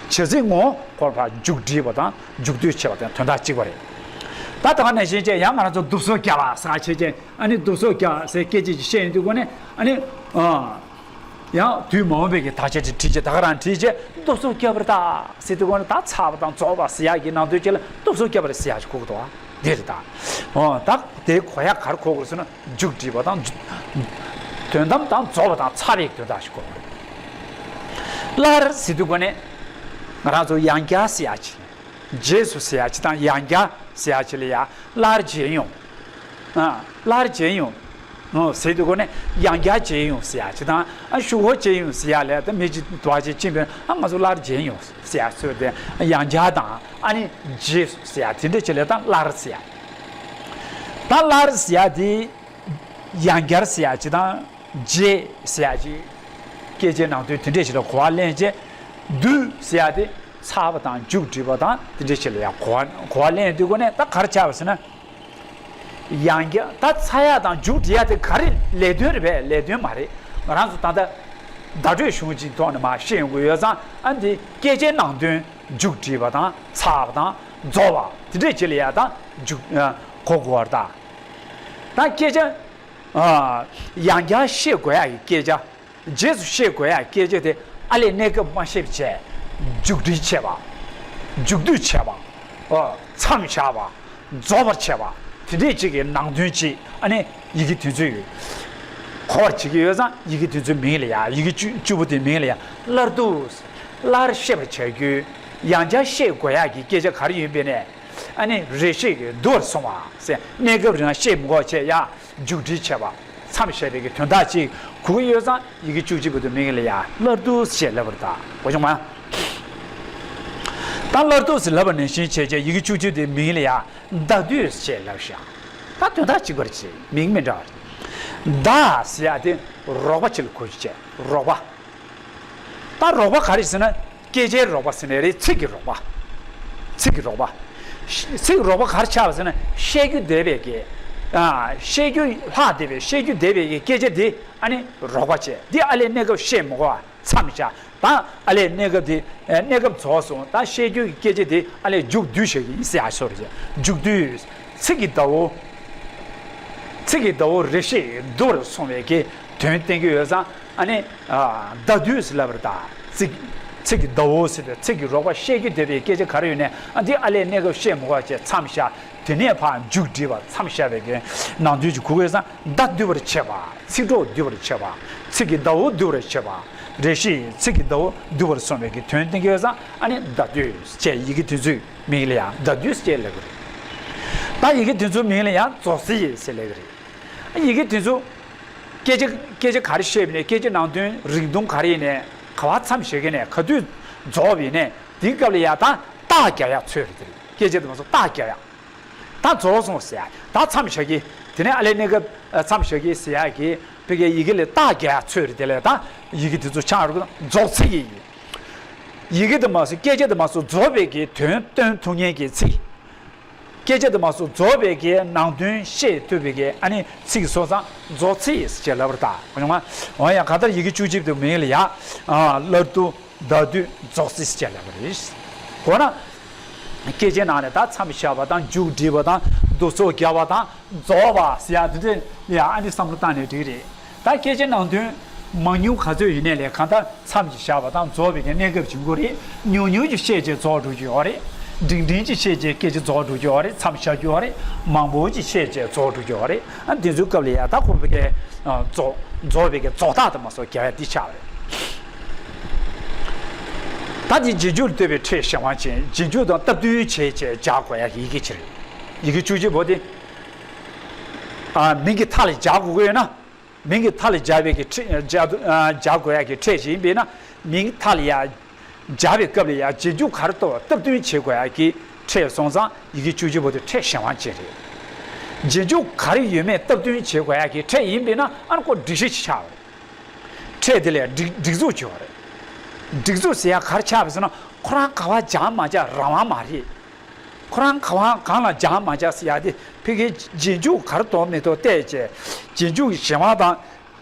ཚིག་ངོ་ཁོ་ཕར་མཇུག་སྒྲིལ་བ་དང་མཇུག་བསྡུ་བྱས་པ་དང་དོན་དག་གཅིག་པ་རེད། ད་ད་ག་ནང་བཞིན་བྱས་ཡང་ང་རང་ཚོ་བསྡུ་གསོག་བརྒྱབ་པ་ཟེར་བྱས་བྱས་ཨ་ནི་བསྡུ་གསོག་བརྒྱབ་ཟེར་སྐད་ཆ་ཅིག་བཤད་ཡོང་དུས་ག་ནས་ཨ་ནི་ཨ། ཡང་དུས་མ་འོངས་པའི་གི་དག་ཆ་དེ་བྲིས་བྱས་ད་ག་རང་བྲིས་བྱས་བསྡུ་གསོག་བརྒྱབ་པ་རེད་ད་ཟེར་དུས་ག་ནས་ད་ཚར་བ་དང་རྫོགས་པ་ཟེར་ཡག་གི་ནང་དོན་ཅིག་ལ་བསྡུ་གསོག་བརྒྱབ་པ་རེད་ཟེར་ཡག་ཅིག་གོ་གི་འདུག་བ། འདི་རེད་ད། འོ་ད་དེ་གོ་ཡག་ག་རེ་གོ་དགོས་ཟེར་ན་མཇུག་སྒྲིལ་བ་དང་། དོན་དམ་དང་རྫོགས་པ་དང་ཚར་བའི་དོན་དག་ཞིག་གོ་དགོས། སླར་ཟེར་དུས་ག་ནས་ང་རང་ཚོ་ཡང་བསྐྱར་ཟེར་ཡག་ཅིག་རྗེས་སུ་ཟེར་ཡག་ཅིག་དང་ཡང་བསྐྱར་ཟེར་ཡག་ཅིག་ལ་ཡ་སླར་མཇལ་ཡོང་། ཨ། སླར་མཇལ་ཡོང་། ཨོ། ཟེར་དུས་ག་ནས་ཡང་བསྐྱར་མཇལ་ཡོང་ཟེར་ཡག་ཅིག་དང་། ཨ། ཞུ་བོ་མཇལ་ཡོང་ཟེར་ཡག་ལ་ད་མི་གཅིག་དུ་བ་ཅིག་ཕྱིན་པས་ཨ་ང་ཚོ་སླར་མཇལ་ཡོང་ཟེར་ཡག་ཚོད་དེ་ཡང་བསྐྱར་དང་ཨ་ནི་རྗེས་སུ་ཟེར་ཡག་དེ་འདྲ་ཅིག་ལ་ད་སླར་ཟེར་ཡག་ད་སླར་ཟེར་ཡག་དེ་ཡང་བསྐྱར་ཟེར་ཡག་ཅིག་དང་། རྗེས་ཟེར་ཡག་ཅིག་སྐད་ཆའི་ནང་དོན་དེ་འདྲས་ཞིག་ལ་གོ་བ་ལེན་བྱས། བསྡུས་ཟེར་ཡག་དེ་ཚར་བ་དང་མཇུག་སྒྲིལ་བ་དང་དེ་འདྲས་ཞིག་ལ་ཡང་གོ་བ་གོ་བ་ལེན་དུས་ག་ནས་ད་ག་རེ་ཆགས་པ་ཟེར་ན། ཡང་བསྐྱར་ད་ཚར་ཡག་དང་མཇུག་སྒྲིལ་ཡག་དེ་ག་རེ་ལས་དོན་རེད་པས། ལས་དོན་མ་རེད། ང་རང་ཚོ་ད་ལྟ་བརྡ་སྤྲོད་གཞུང་གཅིག་ཐོག་ནས་མར་བཤད་ཡོང་གི་ཡོད་ཙང་ཨ་འདི་སྐད་ཆའི་ནང་དོན་མཇུག་སྒྲིལ་བ་དང་ཚར་བ་དང་རྫོགས་པ་དེ་འདྲས་ཅིག་ལ་ཡང་ད་མཇུག་གོ་དགོས་པ་རེད་ད། ད་སྐད་ཆ། ཨ། ཡང་བསྐྱར་བཤད་དགོས་ཡག་གི་སྐད་ཆ། རྗེས་སུ་བཤད་དགོས་ཡག་སྐད་ཆ་དེ་ཨ་ལས་གནས་སྐབས་མ་བཤད་པ་བྱས། མཇུག་སྒྲིལ་བྱས་པ། མཇུག་བསྡུ་བྱས་པ། ཨོ། མཚམས་བཞག་པ། རྫོགས་པར་བྱས་པ། དེ་འདྲས་ཅིག་གི་ནང་དོན་ཅིག་ཨ་ནི་ཡི་གེ་དེ་ཚོས་གོ་བར་བྱེད་ཀྱི་ཡོད་ཙང་ཡི་གེ་དེ་ཚོའི་མིང་ལ་ཡ་ཡི་གེ་བཅུ་བཅུ་པོ་དེའི་མིང་ལ་ཡ་སླར་བསྡུ། སླར་བཤད་པར་བྱ་རྒྱུའི་ཡང་བསྐྱར་བཤད་དགོས་ཡག་གི་སྐད་ཆ་ག་རེ་ཡིན་པས་ནས། ཨ་ནི་རེ་ཞིག་བསྡུ་བར་སོང་བ་ཟེར་གནས་སྐབས་རིང་བཤད་མི་དགོས་བྱས་ཡ། མཇུག་སྒྲིལ་བྱས་པ། མཚམས་བཞག་པའི་གི་དོན་དག་ཅིག་གོ་གི་ཡོད་ཙང་ཡི་གེ་བཅུ་གཅིག་པོ་དེ་མིང་ལ་ཡ་སླར་བསྡུ་ཞེས་ལབ་པར་གདའ། གོ་བྱུང་ང་། ད་སླར་བསྡུ་ཞེས་ལབ་པ་ནང་བཞིན་བྱས་བྱས་ཡི་གེ་བཅུ་གཅིག་དེ་མིང་ལ་ཡ་ཟླ་སྡུད་ཞེས་ལབ་བཞག་ད་དོན་དག་གཅིག་པ་རེད་ཅེས་མིང་མི་འདྲ་བ་རེད། ཟླ་ཟེར་ཡ་དེ་རོགས་པ་ཅིག་ལ་གོ་རྒྱུ་བྱས་རོགས་པ། ད་རོགས་པ་ག་རེ་ཟེར་ན། སྐད་ཆའི་རོགས་པ་ཟེར་ནའི་རེད། ཚིག་གི་རོགས་པ། ཚིག་གི་རོགས་པ། ཚིག་རོགས་པ་ག་རེ་ཆགས་པ་ཟེར་ན། བཤད་རྒྱུ་བདེ་བའི་གི། ཨ། བཤད་རྒྱུ་ལྷག་བདེ་བའི་བཤད་རྒྱུ་བདེ་བའི་གི་སྐད་ཆ་འདི་ཨ་ནི་རོགས་པ་བྱས། འདི་ཨ་ལས་གནས་སྐབས་བཤད་མི་དགོས་པ་མཚམས་བཞག་ད་ཨ་ལས་གནས་སྐབས་འདི་གནས་སྐབས་རྫོགས་སོང་། ད་བཤད་རྒྱུ་གི་སྐད་ཆ་འདི་ཨ་ལས་མཇུག་བསྡུ་བྱེད་ཀྱི་ཡིན་ཟེར་ཡག་སོ་རེད། མཇུག་བསྡུ། ཚིག་གི་ཟླ་བོ། ཚིག་གི་ཟླ་བོ་རེ་ཞིག་བསྡུ་བར་སོང་བའི་གི་དོན་བསྟན་གྱི་ཡོད་ཙང་། ཨ་ནི་ཨ་ཟླ་སྡུད་ཟེར་ལབ་པ་རེད་ད། ཚིག་ཚིག་གི་ཟླ་བོ་ཟེར་དུས་ཚིག་གི་རོགས་པ་བཤད་ཀྱི་འདོད་པའི་སྐད་ཆ་ག་རེ་ཡོད་ནའི། ཨ་འདི་ཨ་ལས་གནས་སྐབས་བཤད་མི་དགོས་པ་བྱས་མཚམས་བཞག་དེ་ནས་ཕར་མཇུག་སྒྲིལ་བ། མཚམས་བཞག་པའི་གི་ནང་དོན་ཅིག་གོ་དགོས་ཙང་། ཟླ་བསྡུ་བར་བྱེད་པ། ཚིག་གྲོགས་བསྡུ་བར་བྱེད་པ། ཚིག་གི་ཟླ་བོ་བསྡུ་བར་བྱེད་པ། རེ་ཞིག་ཚིག་གི་ཟླ་བོ་བསྡུ་བར་སོང་བའི་གི་དོན་བསྟན་གྱི་ཡོད་ཙང་། ཨ་ནི་ཟླ་སྡུད་ཅེས་ཡི་གེ་དེ་ཚོའི་མིང་ལ་ཡང་ཟླ་སྡུད་ཅེས་ལབ་ཀྱི་རེད། ད་ཡི་གེ་དེ་ཚོའི་མིང་ལ་ཡང་རྫོགས་ཚིག་ཟེར་ལབ་ཀྱི་རེད། ཡི་གེ་དེ་ཚོ་སྐད་ཆ་སྐད་ཆ་ག་རེ་བཤད་པ་ཡིན་ནའི། སྐད་ཆ་ནང་དོན་རིང་ཐུང་ག་རེ་ཡིན་ནའི། ག་པར་མཚམས་བཞག་གི་ནའི། ག་དུས་རྫོགས་པ་ཡིན་ནའི། དེའི་སྐབས་ལ་ཡང་ད་རྟགས་རྒྱག་ཡག་ཚོད་རེད། དེ་རེད། སྐད་ཆ་དེ་མ་སོང་རྟགས་རྒྱག་ཡག་ད་རྫོགས་སོང་ཟེར་ཡག་ད་མཚམས་བཞག་གི། དེ་ནས་ཨ་ལས་གནས་སྐབས་མཚམས་བཞག་གི་ཟེར་ཡག་གི་ཕ་གིའི་ཡི་གེ་ལ་རྟགས་རྒྱག་ཡག་ཚོད་རེད། དེ་ལ་ད་ཡི་གེ་དེ་ཚོ་ཆགས་རོགས། རྫོགས་ཚིག་ཡིན། ཡི་གེ་དེ་མ་སོང་། སྐད་ཆ་དེ་མ་སོང་རྫོགས་པའི་གི་དོན་སྟོན་ཐུབ་མཁན་གྱི་ཚིག་སྐད་ཆ་དེ་མ་སོང་རྫོགས་པའི་གི་ནང་དོན་བཤད་ཐུབ་པའི་གི་ཨ་ནི་ཚིག་སོང་ཙང་རྫོགས་ཚིག་ཟེར་ལབ་པ་རེད་ད། འོ་ཡང་གང་ལྟར་ཡི་གེ་བཅུ་གཅིག་པོའི་མིང་ལ་ཡང་སླར་བསྡུ། ཟླ་སྡུད། རྫོགས་ཚིག་ཅེས་ལབ་པ་རེད། འོ་ན། སྐད་ཆའི་ནང་ནས་ད་མཚམས་བཞག་པ་དང་། མཇུག་སྒྲིལ་བ་དང་། བསྡུ་གསོག་རྒྱག་པ་དང་། རྫོགས་པ་ཟེར་ཡག་དེ་འདྲ་ལ་ཡང་ཨ་ནི་བསམ་བློ་བཏང་ནས་འགྲིག་རེད། ད་སྐད་ཆའི་ནང་དོན་མང་ཉུང་ག་ཚོད་ཡིན་ནའི་ལས། གང་ལྟར་མཚམས་ཀྱི་བཞག་པ་དང་། རྫོགས་པའི་གི་གནས་སྐབས་ཀྱི་འགོ་རེད། ཉུང་ཉུང་ཅིག་བཤད་བྱས་རྫོགས་འགྲོ་རྒྱུ་ཡོད་རེད། འབྲིང་འབྲིང་ཅིག་བཤད་བྱས་སྐད་ཆ་རྫོགས་འགྲོ་རྒྱུ་ཡོད་རེད། མཚམས་བཞག་རྒྱུ་ཡོད་རེད། མང་པོ་ཅིག་བཤད་བྱས་རྫོགས་འགྲོ་རྒྱུ་ཡོད་རེད། ཨ་འདི་ཚོའི་སྐབས་ལ་ཡང་ད་ཁོ་པའི་གི་རྫོགས་རྫོགས་པའི་གི་རྫོགས་རྟགས་དེ་མ་སོང་རྒྱག་ཡག་འདི་ཆགས་པ་རེད། ད་འདི་རྗེས་འཇུག་ལ་ལྟོས་པའི་ཕྲད་གཞན་དབང་ཅན། རྗེས་འཇུག་དང་སྟབས་བསྟུན་བྱས་བྱས་སྦྱར་དགོས་ཡག་གི་ཡི་གེ་ཅིག་རེད། ཡི་གེ་བཅུ་གཅིག་པོ་དེ། ཨ་མིང་གི་མཐའ་ལ་སྦྱར་དགོས་ཀྱི་ཡོད་ན། མིང་གི་མཐའ་ལ་སྦྱར་བའི་གི་ཕྲད་སྦྱར་དུ་ཨ་སྦྱར་དགོས་ཡག་གི་ཕྲད་ཅིག་ཡིན་པས་ན། མིང་མཐའ་ལ་ཡང་སྦྱར་བའི་སྐབས་ལ་ཡང་རྗེས་འཇུག་ག་རེ་གཏོགས་སྟབས་བསྟུན་བྱེད་དགོས་ཡག་གི་ཕྲད་སོང་ཙང་། ཡི་གེ་བཅུ་གཅིག་པོ་དེ་ཕྲད་གཞན་དབང་ཅན་རེད། རྗེས་འཇུག་ག་རེ་ཡོད་མེད་སྟབས་བསྟུན་བྱེད་དགོས་ཡག་གི་ཕྲད་ཡིན་པས་ན། ཨ་ནི་ཁོ་སྒྲིག་གཞི་ཅིག་ཆགས་པ་རེད། ཕྲད་དེ་ལ་སྒྲིག་སྒྲིག་འཛུགས་བྱེད་པ་རེད། སྒྲིག་འཛུགས་ཟེར་ཡག་ག་རེ་ཆགས་པ་ཟེར་ན། ཁོ་རང་ག་པར་སྦྱར་མ་སྦྱར་རང་དབང་མ་རེད། ཁོ་རང་ག་པར་གང་ལ་སྦྱར་མ་སྦྱར་ཟེར་ཡག་དེ་ཕ་གིའི་རྗེས་འཇུག་ག་རེ་གཏོགས་མི་གཏོགས་བལྟས་བྱས། རྗེས་འཇུག་གི་གཞན་དབང་དང་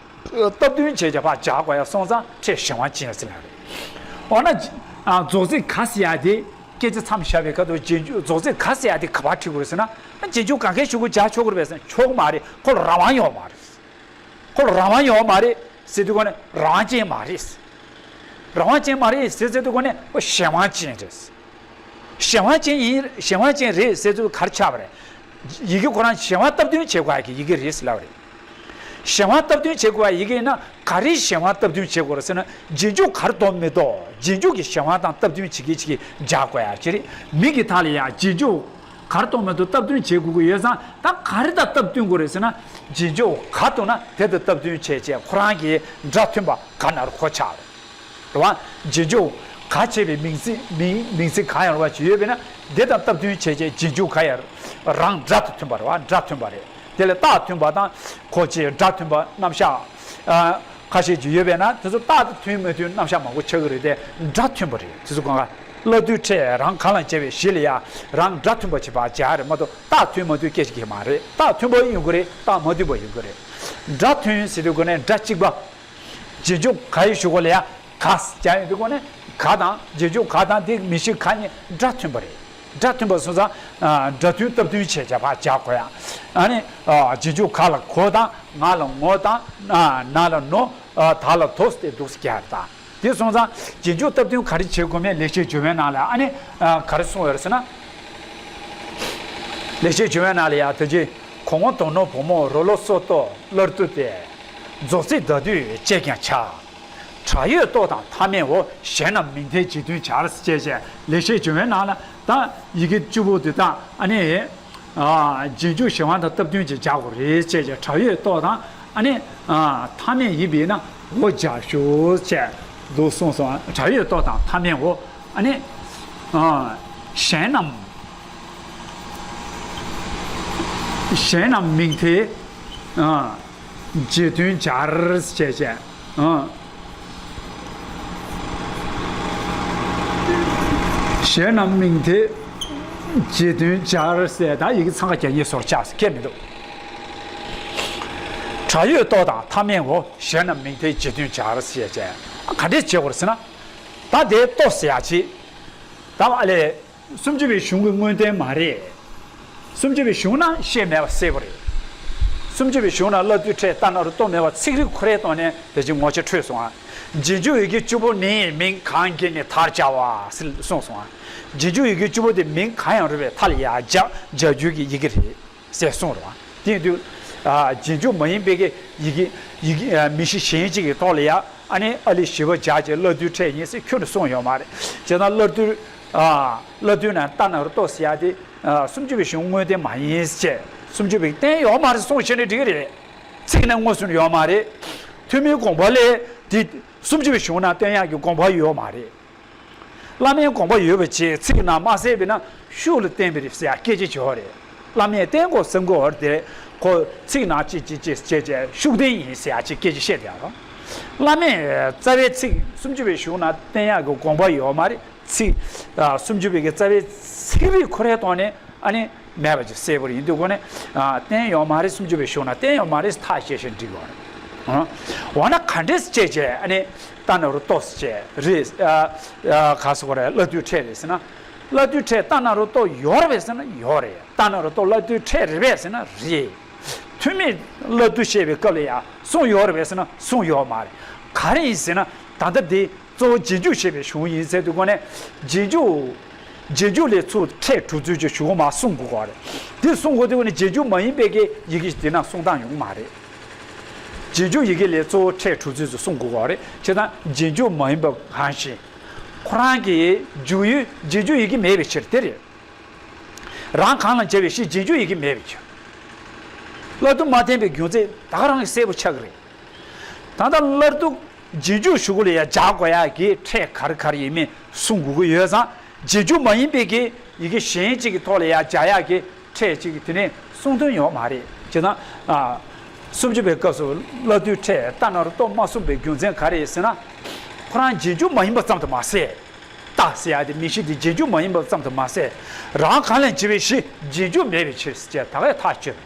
སྟབས་བསྟུན་བྱས་བྱས་ཕར་སྦྱར་དགོས་ཡག་སོང་ཙང་ཕྲད་གཞན་དབང་ཅན་ཟེར་ལབ་རེད། འོ་ན། ཨ་རྫོགས་ཚིག་ག་ཟེར་ཡག་དེ། སྐད་ཆ་མཚམས་བཞག་པའི་ཁ་ཐུག་རྗེས་འཇུག་རྫོགས་ཚིག་ག་ཟེར་ཡག་དེ་ག་པར་ཁྲིད་དགོས་རེད་ཟེར་ན། རྗེས་འཇུག་གང་ག་ཞུ་དགོས། སྦྱར་ཆོག་གི་རེད་པས་ཟེར་ན་ཆོག་གི་མ་རེད། ཁོ་ལ་རང་དབང་ཡོད་མ་རེད། ཁོ་ལ་རང་དབང་ཡོད་མ་རེད་ཟེར་དུས་སྒོ་ནས་རང་དབང་ཅན་མ་རེད། རང་དབང་ཅན་མ་རེད་ཟེར་ཟེར་དུས་སྒོ་ནས་ཁོ་གཞན་དབང་ཅན་རེད། གཞན་དབང་ཅན་ཡིན། གཞན་དབང་ཅན་རེད་ཟེར་དུས་ག་རེ་ཆགས་པ་རེད། ཡི་གེ་ཁོ་རང་གཞན་དབང་སྟབས་བསྟུན་བྱེད་དགོས་ཡག་གི་ཡི་གེ་རེད་ཟེར་ལབ་པ་རེད། གཞན་དབང་སྟབས་བསྟུན་བྱེད་དགོས་པ་ཡི་གེ་ཡིན་ན། ག་རེའི་གཞན་དབང་སྟབས་བསྟུན་བྱེད་དགོས་རེད་ཟེར་ན། རྗེས་འཇུག་ག་རེ་གཏོགས་མི་གཏོགས་རྗེས་འཇུག་གི་གཞན་དབང་དང་སྟབས་བསྟུན་བྱེད་ཀྱི་བྱེད་ཀྱི་སྦྱར་དགོས་ཡག་ཅིག་རེད། མིང་གི་མཐའ་ལ་ཡང་རྗེས་འཇུག་ག་རེ་གཏོགས་མི་གཏོགས་སྟབས་བསྟུན་བྱེད་དགོས་ཀྱི་ཡོད་ཙང་། ད་ག་རེ་དང་སྟབས་བསྟུན་དགོས་རེད་ཟེར་ན། རྗེས་འཇུག་ག་གཏོགས་ན་དེ་དང་སྟབས་བསྟུན་བྱས་བྱས་ཁོ་རང་གི་སྒྲ་མཐུན་པ་ག་ན་རུ་གོ་ཆགས་རེད། རེད་བ། རྗེས་འཇུག་ག་བྱས་པའི་མིང་ཚིག་མིང་མིང་ཚིག་གང་ཡང་རུང་བ་ཅིག་ཡོད་པས་ན། དེ་དང་སྟབས་བསྟུན་བྱས་བྱས་རྗེས་འཇུག་ག་ཡང་རང་སྒྲ་དང་མཐུན་པ་རེད་བ། སྒྲ་མཐུན་པ་རེད། དེ་ལ་རྟགས་མཐུན་པ་དང་གོ་བྱེད་སྒྲ་མཐུན་པ་རྣམ་གཞག་ཨ་ཁ་ཤས་ཅིག་ཡོད་པས་ན། དེ་ཚོ་རྟགས་དེ་མཐུན་མི་མཐུན་རྣམ་གཞག་མང་པོ་ཆགས་ཀྱི་རེད་དེ། སྒྲ་མཐུན་པ་རེད། དེ་ཚོ་གང་ག་སླར་བསྡུའི་ཕྲད་རང་གང་ལ་སྦྱར་བའི་གཞི་ལ་ཡང་རང་སྒྲ་མཐུན་པ་ཅིག་ཕར་སྦྱར་རེད་མ་གཏོགས། རྟགས་མཐུན་མ་མཐུན་སྐད་ཆ་གང་ཡང་མ་རེད། རྟགས་མཐུན་པ་ཡོང་གི་རེད། རྟགས་མ་མཐུན་པ་ཡོང་གི་རེད། སྒྲ་མཐུན་ཟེར་དུས་སྒོ་ནས་སྒྲ་གཅིག་པ། རྗེས་འཇུག་ག་ཡི་གཞུག་གུ་ལ་ཡང་ག་སྦྱར་ཡོང་དུས་སྒོ་ནས། ག་དང་རྗེས་འཇུག་ག་དང་དེ་མི་གཞི་ག་གཉིས་སྒྲ་མཐུན་པ་རེད། སྒྲ་མཐུན་པ་སོང་ཙང་། ཨ་སྒྲ་མཐུན་སྟབས་བསྟུན་བྱས་བྱས་ཕར་སྦྱར་དགོས་ཡག་ཨ་ནི་ཨ་རྗེས་འཇུག་ག་ལ་གོ་དང་། ང་ལ་ངོ་དང་། ཨ་ན་ལ་ནོ། ཨ་ད་ལ་དོ་ཟེར་ཏེ་འདུག་སེ་སྦྱར་ཡག་རེད་ད། དེ་སོང་ཙང་རྗེས་འཇུག་སྟབས་བསྟུན་ག་རེ་བྱེད་དགོས་མིན་ལེགས་བཤད་ལྗོན་པའི་ནང་ལ་ཨ་ནི་ཨ་ག་རེ་གསུངས་ཡོད་རེད་ཟེར་ན། ལེགས་བཤད་ལྗོན་པའི་ནང་ལ་ཡང་དེ་རྗེས་གོ་ངོ་དོ་ནོ་བུ་མོ་རོ་ལོ་སོ་ཏོ་སླར་བསྡུ་སྟེ། རྫོགས་ཚིག་ཟླ་སྡུད་ཅེས་ཀྱང་བྱ། བྲག་ཡོད་ལྟོ་དང་མཐའ་མེད་འོ། གཞན་རྣམས་མིང་མཐའི་རྗེས་མཐུན་སྦྱར། ཅེས་བྱས་ལེགས་བཤད་ལྗོན་པའི་ནང་ལ། ད་ཡི་གེ་བཅུ་པོ་དེ་དག་ཨ་ནི། ཨ་རྗེས་འཇུག་གཞན་དབང་དང་སྟབས་བསྟུན་གྱིས་སྦྱར་དགོས་རེད་ཅེས་བྱས། བྲག་ཡོད་ལྟོ་དང་ཨ་ནི། ཨ་མཐའ་མེད་ཡིན་པས་ན་འོ་སྦྱར་ཤོག་ཅེས་འདུག་གསུངས་སོང་། བྲག་ཡོད་ལྟོ་དང་མཐའ་མེད་འོ། ཨ་ནི། ཨ་གཞན་རྣམས། གཞན་རྣམས་མིང་མཐའི། ཨ་རྗེས་མཐུན་སྦྱར་ཅེས་བྱས། ཨ་གཞན་རྣམས་མིང་མཐའི་རྗེས་མཐུན་སྦྱར་ཟེར། ད་ཡི་གེ་འཚང་ཁ་རྒྱག་ཉེས་བཟོ་འདྲ་ཆགས་སོང་། ཁྱད་མི་འདུག་བྲག་ཡོད་ལྟོ་དང་མཐའ་མེད་འོ། གཞན་རྣམས་མིང་མཐའི་རྗེས་མཐུན་སྦྱར་ཅེས་བྱས། ཨ་ག་འདྲས་བྱེད་དགོས་རེད་ཟེར་ན། ད་དེ་ལྟོ་ཟེར་ཡག་ཅིག་ད་ཨ་ལས། སུམ་ཅུ་པའི་གཞུང་གི་དངོས་བསྟན་མ་རེད། སུམ་ཅུ་པའི་གཞུང་ན་བཤད་མེད་པ་གསལ་པོ་རེད། སུམ་ཅུ་པའི་གཞུང་ན་བླ་བསྡུའི་ཕྲད་རྟ་ན་རོ་ཏོ་མེད་པ་ཚིག་རིགས་ཁོ་རའི་ཐོག་ནས་དེ་བཞིན་ངོ་ཆ་འཕྲོད་སོང་ང་། རྗེས་འཇུག་ཡི་གེ་བཅུ་པོ་ནི་མིང་གང་བགྱིས་ནས་མཐར་སྦྱར་བ་ཟེར་གསུངས་སོང་ང་། རྗེས་འཇུག་ཡི་གེ་བཅུ་པོ་དེ་མིང་གང་ཡང་རུང་བའི་མཐའ་ལ་ཡང་སྦྱར་སྦྱར་རྒྱུ་གི་ཡི་གེ་རེད་ཟེར་གསུངས་རེད་བ། དེ་ཡིན་དུས། ཨ། རྗེས་འཇུག་མ་ཡིན་པའི་གི་ཡི་གེ་ཡི་གེ་ཨ། མིང་གཞི་གཞན་གཅིག་གི་ཐོག་ལ་ཡང་ཨ་ནི་ཨ་ལི་བཞི་པ་སྦྱར་བྱས་བླ་བསྡུའི་ཕྲད་ཡིན་ཟེར་ཁྱོན་ནས་གསུངས་ཡོད་མ་རེད། བྱས་ཙང་བླ་བསྡུ། ཨ། བླ་བསྡུ་ན་རྟ་ན་རོ་ཏོ་ཟེར་ཡ་དེ། ཨ། སུམ་ཅུ་པའི་གཞུང་དངོས་བསྟན་མ་ཡིན་ཅེས། སུམ་ཅུ་པའི་བསྟན་ཡོད་མ་རེད་གསུངས་བྱས་ནས་འགྲིག་གི་རེད། ཚིག་ནང་མངོན་སུམ་ཡོད་མ་རེད། ཐོན་མིའི་དགོངས་པ་ལས་དེ་སུམ་ཅུ་པའི་གཞུང་ནང་བསྟན་ཡག་གི་དགོངས་པ་ཡོད་མ་རེད། བླ་མའི་དགོངས་པ་ཡོད་པ་བྱས་ཚིག་ནང་མ་གསལ་བས་ན་ཤུགས་ལ་བརྟེན་པའི་རེད་ཟེར་ཡ་སྐད་ཆ་བྱེད་ཡོད་རེད། བླ་མས་བསྟན་དགོས་བསམ་དགོས་པ་དེ་ཁོ་ཚིག་ནང་ཅི་ཅི་ཅི་བྱས་བྱས་ཤུགས་བསྟན་ཡིན་ཟེར་ཡ་ཅིག་སྐད་ཆ་བཤད་བསྡད་ཡོད་རེད། བླ་མས་རྩ་བའི་ཚིག་སུམ་ཅུ་པའི་གཞུང་ནང་བསྟན་ཡག་གི་དགོངས་པ་ཡོད་མ་རེད། ཚིག་ཨ། སུམ་ཅུ་པའི་གི་རྩ་བའི་ཚིག་རིགས་ཁོ་རའི་ཐོག་ནས་ཨ་ནི་མེད་པ་ཅིག་གསལ་པོ་རེད། ཡིན་དུས་ཁོ་ནས་ཨ། བསྟན་ཡོད་མ་རེད། སུམ་ཅུ་པའི་གཞུང་ན་བསྟན་ཡོད་མ་རེད། ཐག་བཅད་བཞིན་འགྲིག་གི་རེད། ཨ། འོ་ན་ག་འདྲས་བྱས་བྱས་ཨ་ནི་རྟ་ན་རོ་ཏོ་ཟེར་བྱས་རེད། ཨ། ཨ། ག་ཟེར་དགོས་རེད། བླ་བསྡུའི་ཕྲད་རེད་ཟེར་ན། བླ་བསྡུའི་ཕྲད་རྟ་ན་རོ་ཏོ་ཡོད་རེད་པས་ཟེར་ན་ཡོད་རེད། རྟ་ན་རོ་ཏོ་བླ་བསྡུའི་ཕྲད་རེད་པས་ཟེར་ན་རེད། ཐོན་མིས་བླ་བསྡུ་བཤད་པའི་སྐབས་ལ་ཡང་གསུངས་ཡོད་རེད་པས་ཟེར་ན་གསུངས་ཡོད་མ་རེད། ག་རེ་ཡིན་ཟེར་ན་ད་ལྟ་འདི། གཙོ་བོ་རྗེས་འཇུག་ཞེས་པའི་གཞུང་ཡིན་ཟེར་དུས་གོ་ནས། རྗེས་འཇུག་རྗེས་འཇུག་ལས་ཚུར་ཕྲད་གྲུབ་ཚུལ་གྱི་གཞུང་མར་གསུང་དགོས་པ་རེད། དེ་གསུང་དགོས་དུས་གོ་ནས་རྗེས་འཇུག་མ་ཡིན་པའི་གི་ཡི་གེ་དེ་ན་གསུང་སྟངས་ཡོང་གི་མ་རེད། རྗེས་འཇུག་ཡི་གེ་ལས་གཙོ་བོ་ཕྲད་གྲུབ་ཚུལ་དུ་གསུང་དགོས་པ་རེད། བྱས་ཙང་རྗེས་འཇུག་མ་ཡིན་པ་གང་ཞིག་ཁོ་རང་གི་འཇུག་ཡུལ་རྗེས་འཇུག་ཡི་གེ་མེད་པའི་ཕྱིར་དེ་རེད། རང་གང་ལ་བྱ་བའི་ཕྱིར་རྗེས་འཇུག་ཡི་གེ་མེད་པའི་ཕྱིར། བླ་བསྡུ་མ་བསྟན་པའི་རྒྱུ་མཚན་ད་ག་རང་གི་གསལ་པོ་ཆགས་ཀྱི་རེད། ད་ལྟ་བླ་བསྡུ་རྗེས་འཇུག་གཞུག་གུ་ལ་ཡང་སྦྱར་དགོས་ཡག་གི་ཕྲད་ག་རེ་ག་རེ་ཡིན་མིན་གསུང་དགོས་ཀྱི་ཡོད་ཙང་རྗེས་འཇུག་མ་ཡིན་པའི་གི་ཡི་གེ་གཞན་གཅིག་གི་ཐོག་ལ་ཡང་སྦྱར་ཡག་གི་ཕྲད་གཅིག་གི་དེ་ནས་གསུང་དོན་ཡོད་མ་རེད། བྱས་ཙང་ཨ། སུམ་ཅུ་པའི་སྐབས་སུ་བླ་བསྡུའི་ཕྲད་རྟ་ན་རོ་ཏོ་མ་གསུངས་པའི་རྒྱུ་མཚན་ག་རེ་ཡིན་ཟེར་ན། ཁོ་རང་རྗེས་འཇུག་མ་ཡིན་པ་ཙམ་དུ་མ་ཟད། རྟ་ཟེར་ཡག་དེ་མིང་གཞི་དེ་རྗེས་འཇུག་མ་ཡིན་པ་ཙམ་དུ་མ་ཟད། རང་གང་ལ་བྱ་བའི་གཞི་རྗེས་འཇུག་མེད་པའི་ཕྱིར་ཟེར་ད་གའི་ཐག་ཆོད།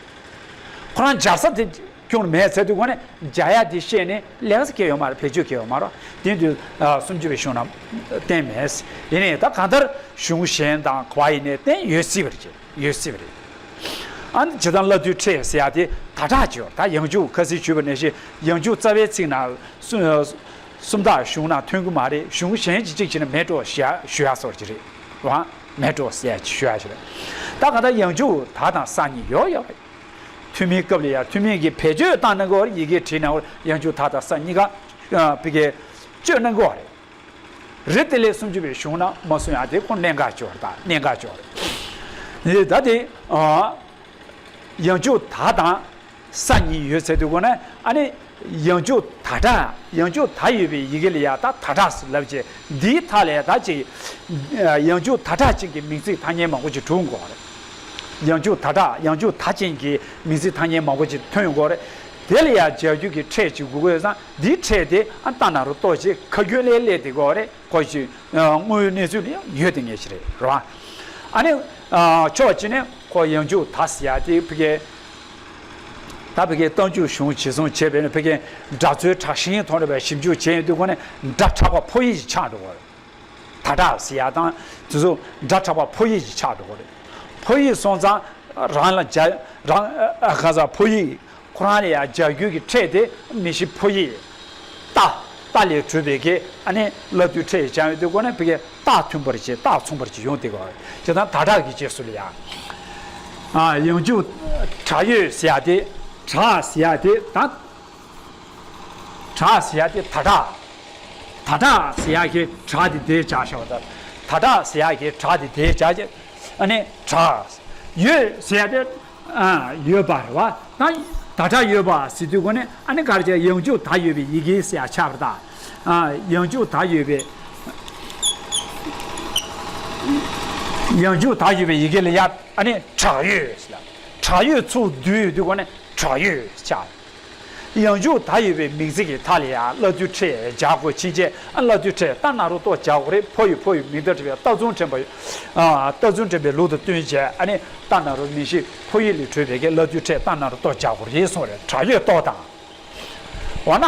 ཁོ་རང་སྦྱར་ས་དེ་ཁྱོན་མེད་ཟེར་དུས་གོ་ནས་སྦྱར་ཡག་དེ་བཤད་ནས་ལས་ཀ་གལ་ཡོད་མ་རེད། བེད་སྤྱོད་གལ་ཡོད་མ་རེད། དེ་དུས་ཨ། སུམ་ཅུ་པའི་གཞུང་ན་བསྟན་མེད། ཡིན་ནའི་ད་གང་ལྟར་གཞུང་གཞན་དང་ག་བ་ཡིན་ནའི་བསྟན་ཡོད་སྲིད་པ་རེད། ཡོད་སྲིད་པ་རེད། ཨ་ནི་ཇི་ལྟར་བླ་བསྡུའི་ཕྲད་ཟེར་ཡག་དེ་ད་དྲག་ཅིག་ཡོད། ད་ཡང་འཇུག་ཁ་སང་ཞུས་པ་ནང་བཞིན་ཡང་འཇུག་རྩ་བའི་ཚིག་ནང་སུ། སུམ་རྟགས་གཞུང་ནང་ཐོན་གྱི་མ་རེད། གཞུང་གཞན་གྱིས་གཅིག་བྱས་ན་མེད་འགྲོ་ཞེས་ཞུ་ཡག་སོགས་ཀྱི་རེད་བ། མེད་འགྲོ་ཟེར་ཞུ་ཡག་ཞིག་རེད། ད་ག་ད་ཡང་འཇུག་ད་དང་ས་གཉིས་ཡོད་ཡོད་རེད། ཐོན་མིའི་སྐབས་ལ་ཡང་ཐོན་མིའི་གི་བེད་སྤྱོད་བཏང་གནང་གི་ཡོད་རེད། ཡི་གེ་བྲིས་གནང་གི་ཡོད་རེད། ཡང་འཇུག་ད་དང་ས་གཉིས་ཀ་ཨ། བི་གའི་སྤྱོད་གནང་གི་ཡོད་རེད། རེད། དེ་ལས་སུམ་ཅུ་པའི་གཞུང་ན་མ་གསུངས་ཡག་དེ་ཁོ་གནད་འགག་ཅིག་ཡོད་རེད། ད་གནད་འགག་ཅིག་ཡོད་རེད། ད་དེ་ཨ། ཡང་འཇུག་ད་དང་ས་གཉིས་ཡོད་ཟེར་དུས་གོ་ནས་ཨ་ནི་ཡང་འཇུག་ད་དྲག་ཡང་འཇུག་ད་ཡོད་པའི་ཡི་གེ་ལ་ཡང་ད་ད་དྲག་ཟེར་ལབ་ཅིག་འདིའི་མཐའ་ལ་ཡང་ད་ཅིག་ཡང་འཇུག་ད་དྲག་ཅན་གྱི་མིང་ཚིག་ཐ་སྙད་མང་པོ་ཅིག་གྲུབ་དགོས་རེད། ཡང་འཇུག་ད་དྲག་ཡང་འཇུག་ད་ཅན་གྱི་མིང་ཚིག་ཐ་སྙད་མང་པོ་ཅིག་ཐོན་དགོས་རེད། དེ་ལ་ཡང་སྦྱར་རྒྱུ་གི་ཕྲད་ཅིག་དགོས་ཀྱི་ཡོད་ཙང་འདིའི་ཕྲད་དེ་ཨ་རྟ་ན་རོ་ཏོ་ཅིག་ཁ་རྒྱུན་ལས་སླེབས་བསྡད་ཀྱི་ཡོད་རེད། ཁོ་ཞིག་དངོས་ཡོད་གནས་ཚུལ་ལ་ཡང་ཡོད་དེ་ངེས་ཤིག་རེད་རེད་བ། ཨ་ནི་ཕྱོགས་གཅིག་ནས་ཁོ་ཡང་འཇུག་ད་ཟེར་ཡག་དེ་ཕ་གི་ད་ཕ་གི་རྟགས་འཇུག་གཞུང་གཞིར་བཟུང་བྱས་པས་ན་ཕ་གི་སྒྲ་ཚོའི་དྲག་ཞན་ཐོག་ནས་ཞིབ་འཇུག་བྱས་ཡོང་དུས་ཁོ་ནས་སྒྲ་དྲག་པ་ཕོ་ཡིག་ཅིག་ཆགས་འགྲོ་བ་རེད། ད་དྲག་ཟེར་ཡག་དང་དེ་ཚོ་སྒྲ་དྲག་པ་ཕོ་ཡིག་ཅིག་ཆགས་འགྲོ་བ་རེད། ཕོ་ཡིག་སོང་ཙང་རང་ལ་སྦྱར་རང་ཨ་ག་ས་ཕོ་ཡིག་ཁོ་རང་ལ་ཡང་སྦྱར་རྒྱུ་གི་ཕྲད་དེ་མིང་གཞི་ཕོ་ཡིག་རྟ། རྟ་ལས་གྲུབ་པའི་གི་ཨ་ནི་བླ་བསྡུའི་ཕྲད་སྦྱར་ཡོང་དུས་ཁོ་ནས་ཕ་གི་རྟགས་མཐུན་པར་བྱེད། རྟགས་མཚུངས་པར་བྱེད་ཡོང་དེ་གོ་བྱས་ཙང་ད་དྲག་གི་རྗེས་སུ་ལ་ཡང་ཨ་ཡང་འཇུག་དྲག་ཡོད་ཟེར་ཡག་དེ་དྲག་ཟེར་ཡག་དེ་ད་དྲག་ཟེར་ཡག་དེ་ད་དྲག་ད་དྲག་ཟེར་ཡག་གི་དྲག་དེ་དེ་སྦྱར་བཞག་པ་ད་ད་དྲག་ཟེར་ཡག་གི་དྲག་དེ་དེ་སྦྱར་བྱས་ཨ་ནི་དྲག་ཡོད་ཟེར་ཡག་དེ། ཨ་ཡོད་པ་རེད་བ། ད་ད་དྲག་ཡོད་པ་ཟེར་དུས་གོ་ནས་ཨ་ནི་ག་རེ་བྱས་ཡང་འཇུག་ད་ཡོད་པའི་ཡི་གེ་ཟེར་ཡག་ཆགས་པ་རེད་ད། ཨ་ཡང་འཇུག་ད་ཡོད་པའི་ཡང་འཇུག་ད་ཡོད་པའི་ཡི་གེ་ལ་ཡ་ཨ་ནི་དྲག་ཡོད་ཟེར་ལ། དྲག་ཡོད་ཚུར་བསྡུས་ཡོང་དུས་གོ་ནས་དྲག་ཡོད་ཆགས། ཡང་འཇུག་ད་ཡོད་པའི་མིང་ཚིག་གི་མཐའ་ལ་ཡང་བླ་བསྡུའི་ཕྲད་སྦྱར་དགོས་ཕྱིན་ཆད་ཨ་བླ་བསྡུའི་ཕྲད་རྟ་ན་རོ་ཏོ་སྦྱར་དགོས་རེད། ཕོ་ཡི་ཕོ་ཡི་མིང་མཐའ་འབྲི་བའི་རྟགས་མཚུངས་འདྲེན་པ་ཡོད། ཨ་རྟགས་མཚུངས་འདྲེན་པའི་ལུགས་དང་བསྟུན་བྱས་ཨ་ནི་རྟ་ན་རོ་མིང་གཞི་ཕོ་ཡིག་ལས་གྲུབ་པའི་གི་བླ་བསྡུའི་ཕྲད་རྟ་ན་རོ་ཏོ་སྦྱར་དགོས་རེད་གསུངས་རེད། དྲག་ཡོད་ཏོ་དང་། འོ་ན་ཨ་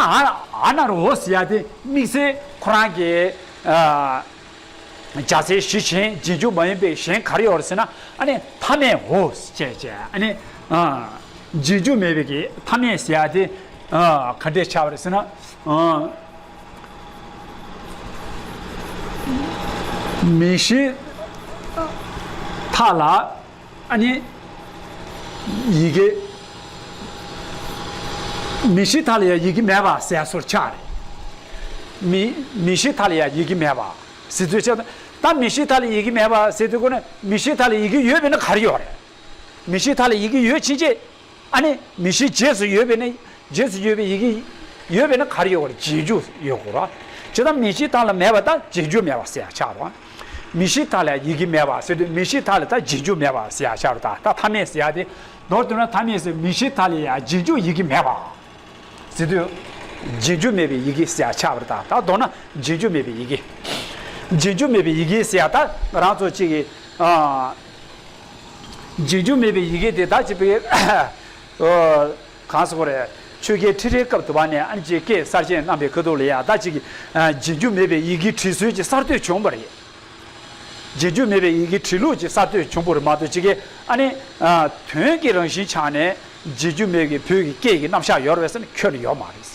ཨ་ན་རོ་ཟེར་ཡ་དེ་དམིགས་བསལ་ཁོ་རང་གི་ཨ། སྦྱར་སའི་གཞི་གཞན་རྗེས་འཇུག་མ་ཡིན་པའི་གཞན་ག་རེ་ཡོད་རེད་ཟེར་ན་ཨ་ནི་མཐའ་མེད་འོ་ཟེར་བྱས་བྱས་ཨ་ནི་ཨ། རྗེས་འཇུག་མེད་པའི་གི་མཐའ་མེད་ཟེར་ཡ་དེ། ཨ། ག་འདྲས་ཆགས་པ་རེད་ཟེར་ན། ཨ། མིང་གཞི་མཐའ་ལ། ཨ་ནི། ཡི་གེ། མིང་གཞི་མཐའ་ལ་ཡང་ཡི་གེ་མེད་པ་ཟེར་ཡ་སོར་ཆགས་རེད། མི། མིང་གཞི་མཐའ་ལ་ཡང་ཡི་གེ་མེད་པ་ཟེར་དུས་ཆགས། ད་མིང་གཞི་མཐའ་ལ་ཡི་གེ་མེད་པ་ཟེར་དུས་ཀོ་ནས་མིང་གཞི་མཐའ་ལ་ཡི་གེ་ཡོད་པས་ན་ག་རེ་ཡོད་རེད། མིང་གཞི་མཐའ་ལ་ཡི་གེ་ཡོད་ཕྱིན་ཆད། ཨ་ནི་མིང་གཞི་རྗེས་སུ་ཡོད་པས་ན། རྗེས་སུ་ཡོད་པའི་ཡི་གེ་ཡོད་པས་ན་ག་རེ་ཡོད་དགོས་རེད། རྗེས་འཇུག་ཡོད་དགོས་རེད། ཇི་ལྟར་མིང་གཞི་མཐའ་ལ་མེད་པ་དང་རྗེས་འཇུག་མེད་པ་ཟེར་ཡ་ཆགས་རེད། མིང་གཞི་མཐའ་ལ་ཡི་གེ་མེད་པ་ཟེར་དུས་མིང་གཞི་མཐའ་ལ་ད་རྗེས་འཇུག་མེད་པ་ཟེར་ཡ་ཆགས་རེད། ད་ད་མཐའ་མེད་ཟེར་ཡ་དེ། མདོར་བསྡུས་ན་མཐའ་མེད་ཟེར་མིང་གཞི་མཐའ་ལ་ཡ་རྗེས་འཇུག་ཡི་གེ་མེད་པ་ཟེར་དུས། རྗེས་འཇུག་མེད་པའི་ཡི་གེ་ཟེར་ཡ་ཆགས་པ་རེད། ད་ད་མདོར་ན་རྗེས་འཇུག་མེད་པའི་ཡི་གེ། རྗེས་འཇུག་མེད་པའི་ཡི་གེ་ཟེར་ཡ་ད་ང་རང་ཚོ་གཅིག་གི། ཨ། རྗེས་འཇུག་མེད་པའི་ཡི་གེ་དེ་ད་ཅི་བའི། ཨོ། གང་ཟེར་དགོས་རེད། ཆོས་རྒྱལ་ཁྲི་རལ་སྐབས་དུ་བ་ནས་ཨ་ནི་ཅིག་སྐད་གསར་བཞེངས་གནང་པའི་ཁ་ཐུག་ལ་ཡ་ད་ཅིག་གི། ཨ། རྗེས་འཇུག་མེད་པའི་ཡི་གེ་བྲིས་སྲོལ་གྱི་གསར་གཏོད་བྱུང་བ་རེད། རྗེས་འཇུག་མེད་པའི་ཡི་གེ་བྲིས་ལུགས་ཀྱི་གསར་གཏོད་བྱུང་བ་རེད་མ་གཏོགས་ཅིག་གི་ཨ་ནི། ཨ། དོན་གྱི་རང་བཞིན་ཆ་ནས་རྗེས་འཇུག་མེད་པའི་བོད་ཀྱི་སྐད་ཀྱི་རྣམ་གཞག་ཡོད་རེད་ཟེར་ན་ཁྱོན་ནས་ཡོད་མ་རེད།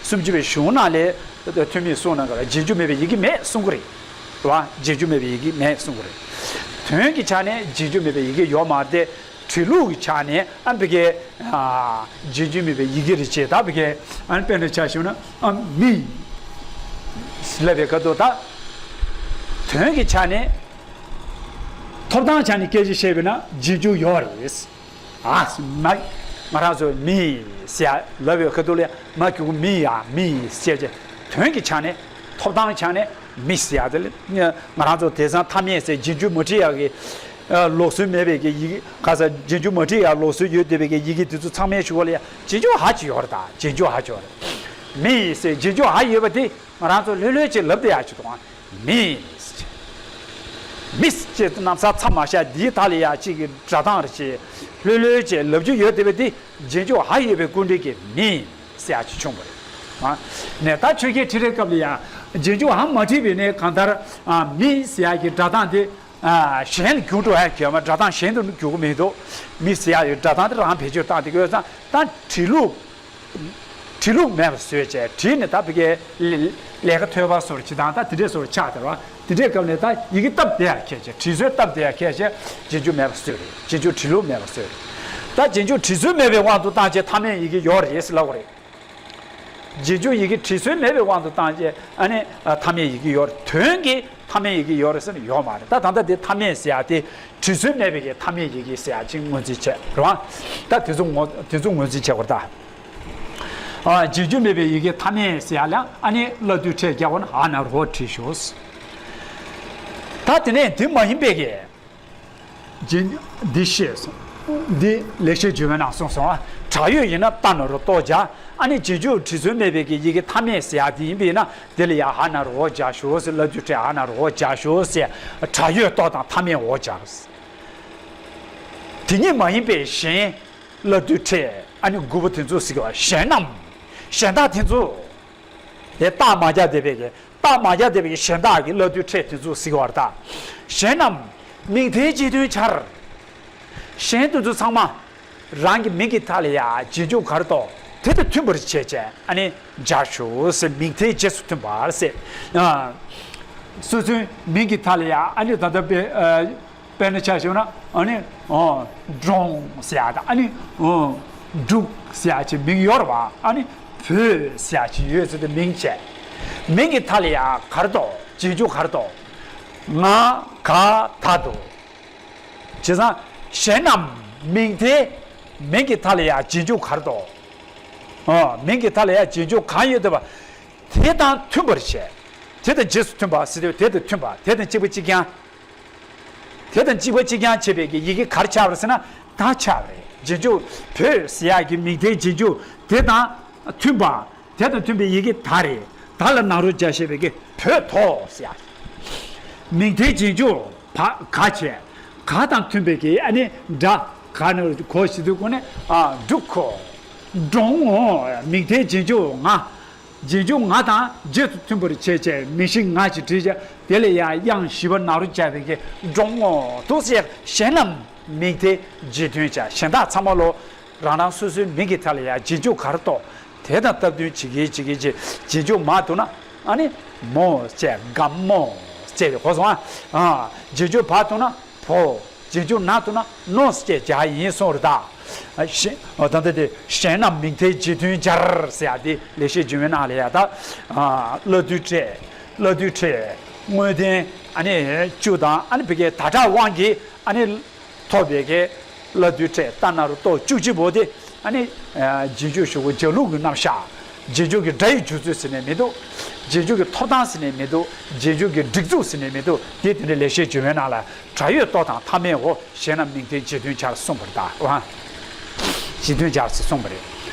སུམ་ཅུ་པའི་གཞུང་ནང་ལས་ཐོན་མིས་གསུངས་གནང་གི་རེད། རྗེས་འཇུག་མེད་པའི་ཡི་གེ་མེད་གསུང་གི་རེད། རེད་བ། རྗེས་འཇུག་མེད་པའི་ཡི་གེ་མེད་གསུང་གི་རེད། དོན་གྱི་ཆ་ནས་རྗེས་འཇུག་མེད་པའི་ཡི་གེ་ཡོད་མ་རེད་དེ། བྲིས་ལུགས་ཀྱི་ཆ་ནས་ཨ་བི་གའི། ཨ། རྗེས་འཇུག་མེད་པའི་ཡི་གེ་རེད་ཅེས་ད་བི་གའི། ཨ་ནི་དཔེར་ན་ཆ་བཞག་ན་ཨ་མི་ལབ་པའི་སྐབས་དུ་ད། དོན་གྱི་ཆ་ནས་ཐོབ་ཐང་ཆ་ནས་སྐད་ཆ་བཤད་པས་ན་རྗེས་འཇུག་ཡོད་རེད། ཨ་མ། ང་རང་ཚོ་མི་ཟེར་ལབ་པའི་ཁ་ཐུག་ལ་མ་གྱུར་མི་ཡ་མི་ཟེར་ཅེས་དོན་གྱི་ཆ་ནས་ཐོབ་ཐང་ཆ་ནས་མི་ཟེར་ཡ་དེ་ལ་ང་རང་ཚོ་དེང་སང་མཐའ་མེད་ཟེར་རྗེས་འཇུག་མ་བྲིས་ཡ་གི་ལུགས་སྲོལ་མེད་པའི་གི་ཡི་གེ་ག་ས་རྗེས་འཇུག་མ་བྲིས་ཡ་ལུགས་སྲོལ་ཡོད་བསྡད་པའི་གི་ཡི་གེ་དེ་ཚོ་ཚང་མའི་གཞུག་ལ་ཡ་རྗེས་འཇུག་ཧ་ཅིག་ཡོད་རེད། ད་རྗེས་འཇུག་ཧ་ཅིག་ཡོད་རེད། མི་ཟེར་རྗེས་འཇུག་ཧ་ཡོད་པ་དེ། ང་རང་ཚོ་ལྷོད་ལྷོད་ཅིག་ལབ་བསྡད་ཡག་ཅིག་འདུག་ཨ། མི། མི་ཅེས་གནམ་ས་མཚམས་མ་བཞག་འདིའི་ཐད་ལ་ཡག་ཅིག་གི་སྒྲ་གདངས་རེ་ཅིག་ལྷོད་ལྷོད་ཅིག་ལབ་རྒྱུ་ཡོད་བསྡད་པ་འདི་རྗེས་འཇུག་ཧ་ཡོད་པའི་སྐུ་འདྲེན་གྱི་མི་ཟེར་ཡག་ཅིག་བྱུང་བ་རེད། ཨ། ནས་ད་ཆོས་རྒྱལ་ཁྲི་རལ་སྐབས་ལ་ཡང་རྗེས་འཇུག་ཧ་མ་བྲིས་པའི་ནས་གང་ལྟར། ཨ། མི་ཟེར་ཡག་གི་སྒྲ་གདངས་དེ། ཨ། གཞན་ལ་འགྱུར་འགྲོ་ཡག་གི་ཡོད་མ། སྒྲ་གདངས་གཞན་དུ་འགྱུར་གི་མི་འདུག་མི་ཟེར་ཡག་ཡོད་སྒྲ་གདངས་དེ་རང་བེད་སྤྱོད་བཏང་བསྡད་ཀྱི་ཡོད་ཙང་ད་བྲིས་ལུགས། བྲིས་ལུགས་མེད་པ་བཟོས་བྱས་བྲིས་ནས་ད་ཕ་གིའི་ལས་ལས་ཀ་ཐོལ་པ་བཟོ་འདྲ་ཅིག་དང་ད་དེ་འདྲས་བཟོ་འདྲ་ཆགས་བསྡད་རེད་བ། དེ་འདྲའི་སྐབས་ནས་ད་ཡི་གེ་སྟབས་བདེ་ཡག་ཁྱད་བྱས། བྲིས་སྲོལ་སྟབས་བདེ་ཡག་ཁྱད་བྱས་རྗེས་འཇུག་མེད་པ་བཟོས་རེད། རྗེས་འཇུག་བྲིས་ལུགས་མེད་པ་བཟོས་རེད། ད་རྗེས་འཇུག་བྲིས་སྲོལ་མེད་པའི་དབང་དུ་བཏང་བྱས་མཐའ་མེད་ཡི་གེ་ཡོད་རེད་ཟེར་ལབ་དགོས་རེད། རྗེས་འཇུག་ཡི་གེ་བྲིས་སྲོལ་མེད་པའི་དབང་དུ་བཏང་བྱས་ཨ་ནི་མཐའ་མེད་ཡི་གེ་ཡོད་རེད། དོན་གྱི་མཐའ་མེད་ཡི་གེ་ཡོད་རེད་ཟེར་ན་ཡོད་མ་རེད། ད་ད་ལྟ་དེ་མཐའ་མེད་ཟེར་ཡག་དེ་བྲིས་སྲོལ་མེད་པའི་གི་མཐའ་མེད་ཡི་གེ་ཟེར་ཡག་ཅིག་ངོས་འཛིན་བྱས་རེད་བ། ད་དེ་ཚོ་ངོ་དེ་ཚོ་ངོས་འཛིན་བྱེད་དགོས་རེད་ད། ཨ། རྗེས་འཇུག་མེད་པའི་ཡི་གེ་མཐའ་མེད་ཟེར་ཡག་ལ་ཨ་ནི་བླ་བསྡུ་ཕྲད་རྒྱག་དགོས་ན་ཧ་ན་རོ་བྲིས་ཤོག་ད་དེ་ནས་དེ་མ་ཡིན་པའི་གི་རྗེས་འདི་ཤེས་སོང་། འདི་ལེགས་བཤད་ལྗོན་དབང་ནང་གསུངས་སོང་ཨ། དྲག་ཡོད་ཡིན་ན་ཏ་ན་རོ་ཏོ་སྦྱར། ཨ་ནི་རྗེས་འཇུག་བྲིས་སྲོལ་མེད་པའི་གི་ཡི་གེ་མཐའ་མེད་ཟེར་ཡག་དེ་ཡིན་པས་ན་དེ་ལ་ཡང་ཧ་ན་རོ་སྦྱར་ཤོག་ཟེར། བླ་བསྡུ་ཕྲད་ཧ་ན་རོ་སྦྱར་ཤོག་ཟེར། དྲག་ཡོད་ཏོ་དང་མཐའ་མེད་འོ་སྦྱར། དེ་ཉིད་མ་ཡིན་པའི་གཞན། བླ་བསྡུ་ཕྲད་ཨ་ནི་དགུ་པོ་དེ་ཚོ་ཟེར་གྱི་བ། གཞན་རྣམས། གཞན་དག་དེ་ཚོ། དེ་རྟགས་མ་རྒྱག་བསྡད་པའི་གི་རྟགས་མ་རྒྱག་བསྡད་པའི་གི་གཞན་དག་གི་བླ་བསྡུ་ཕྲད་དེ་ཚོ་ཟེར་གྱི་བ་རེད་ད། གཞན་རྣམས་མིང་མཐའི་རྗེས་མཐུན་སྦྱར། གཞན་དེ་ཚོ་ཚང་མ་རང་གི་མིང་གི་མཐའ་ལ་ཡ་རྗེས་འཇུག་ག་རེ་འདུག་དེ་དང་མཐུན་པར་བྱས་བྱས་ཨ་ནི་སྦྱར་ཤོག་ཟེར། མིང་མཐའི་རྗེས་སུ་མཐུན་པར་ཟེར། ཨ། སོ་སོའི་མིང་གི་མཐའ་ལ་ཡ་ཨ་ནི་ད་ལྟ་དཔེ། ཨ། དཔེར་ན་ཆ་བཞག་ན་ཨ་ནི། ཨོ། འབྲོང་ཟེར་ཡག་དང་ཨ་ནི། ཨོ། འབྲུག་ཟེར་ཡག་ཅིག་མིང་ཡོད་རེད་བ། ཨ་ནི་བོད་ཟེར་ཡག་ཅིག་ཡོད་ཚུལ་དུ་མིང་བྱས། མིང་གི་མཐའ་ལ་ཡ་ག་རེ་འདུག་རྗེས་འཇུག་ག་རེ་འདུག་ང་ག་ད་འདུག་བྱས་ཙང་གཞན་རྣམས་མིང་མཐའི་མིང་གི་མཐའ་ལ་ཡ་རྗེས་འཇུག་ག་རེ་འདུག་ཨོ། མིང་གི་མཐའ་ལ་ཡ་རྗེས་འཇུག་གང་ཡོད་འདུག་པ། དེ་དང་མཐུན་པར་བྱས། དེ་དང་རྗེས་སུ་མཐུན་པ་ཟེར་དུས་དེ་དང་མཐུན་པ། དེ་དང་གཅིག་པ་གཅིག་རྐྱང་། དེ་དང་གཅིག་པ་གཅིག་རྐྱང་བྱས་པའི་གི་ཡི་གེ་ག་རེ་ཆགས་པ་རེད་ཟེར་ན་ད་ཆགས་པ་རེད། རྗེས་འཇུག་བོད་ཟེར་ཡག་གི་མིང་མཐའི་རྗེས་འཇུག་དེ་དང་མཐུན་པ། དེ་དང་མཐུན་པའི་ཡི་གེ་ད་རེད། ད་ལ་ནང་རོ་སྦྱར་བྱས་པའི་གི་བོད་དོ་ཟེར་ཡག་མིང་མཐའི་རྗེས་འཇུག་བ་ག་བྱས། ག་དང་མཐུན་པའི་གི་ཨ་ནི་སྒྲ་ག་ནི་གོ་ཞིག་དུས་གོ་ནས་ཨ་འབྲུག་གོ། འབྲོང་ངོ་། མིང་མཐའི་རྗེས་འཇུག་ང་། རྗེས་འཇུག་ང་དང་རྗེས་སུ་མཐུན་པར་བྱས་བྱས་མིང་གཞི་ང་ཞིག་བྲིས་བྱས་དེ་ལ་ཡང་དབྱངས་བཞི་པ་ནང་རུ་སྦྱར་བའི་གི་འབྲོང་ངོ་དུ་ཟེར། གཞན་རྣམས་མིང་མཐའི་རྗེས་མཐུན་བྱ། གཞན་དག་ཚང་མ་ལོ་ རང་རང་སོ་སོའི་མིང་གི་མཐའ་ལ་ཡང་རྗེས་འཇུག་ག་རེ་གཏོགས། དེ་དང་སྟབས་བསྟུན་བྱེད་ཀྱི་བྱེད་ཀྱི་བྱེད་རྗེས་འཇུག་མ་འདུག་ན། ཨ་ནི་མོ་བྱས་སྒམ་མོ་བྱས་ཏེ་གོ་སོང་ཨ། ཨ། རྗེས་འཇུག་བ་འདུག་ན་བོ། རྗེས་འཇུག་ན་འདུག་ན་ནོ་བྱས་སྦྱར་ཡིན་གསུངས་རེད་ད། ཨ། གཞན། ཨ། ད་ལྟ་དེ་གཞན་རྣམས་མིང་མཐའི་རྗེས་མཐུན་སྦྱར་ཟེར་ཡ་དེ་ལེགས་བཤད་ལྗོན་དབང་ནང་ལ་ཡ་ད། ཨ། བླ་བསྡུའི་ཕྲད། བླ་བསྡུའི་ཕྲད། དངོས་བསྟན། ཨ་ནི་བཅུ་དང་ཨ་ནི་བི་ཀའི་ད་དྲག་དབང་གིས་ཨ་ནི། ཐོབ་པའི་གི་བླ་བསྡུའི་ཕྲད་རྟ་ན་རོ་ཏོ་བཅུ་གཅིག་པོ་དེ་ཨ་ནི། ཨ། རྗེས་འཇུག་ཞུ་སྒོ་སྦྱར་ལུགས་ཀྱི་རྣམ་གཞག་རྗེས་འཇུག་གི་སྒྲ་ཡི་འཇུག་ཚུལ་ཟེར་ནས་མི་འདུག་རྗེས་འཇུག་གི་ཐོབ་ཐང་ཟེར་ནས་མི་འདུག་རྗེས་འཇུག་གི་སྒྲིག་འཛུགས་ཟེར་ནས་མི་འདུག་དེ་དེ་འདྲའི་ལེགས་བཤད་ལྗོན་དབང་ནང་ལ་སྒྲ་ཡོད་རྟོགས་དང་ཐ་མའི་འོ་གཞན་རྣམས་མིང་མཐའི་རྗེས་མཐུན་སྦྱར་གསུངས་པ་རེད་ད། རྗེས་མཐུན་སྦྱར་ཟེར་གསུངས་པ་རེད།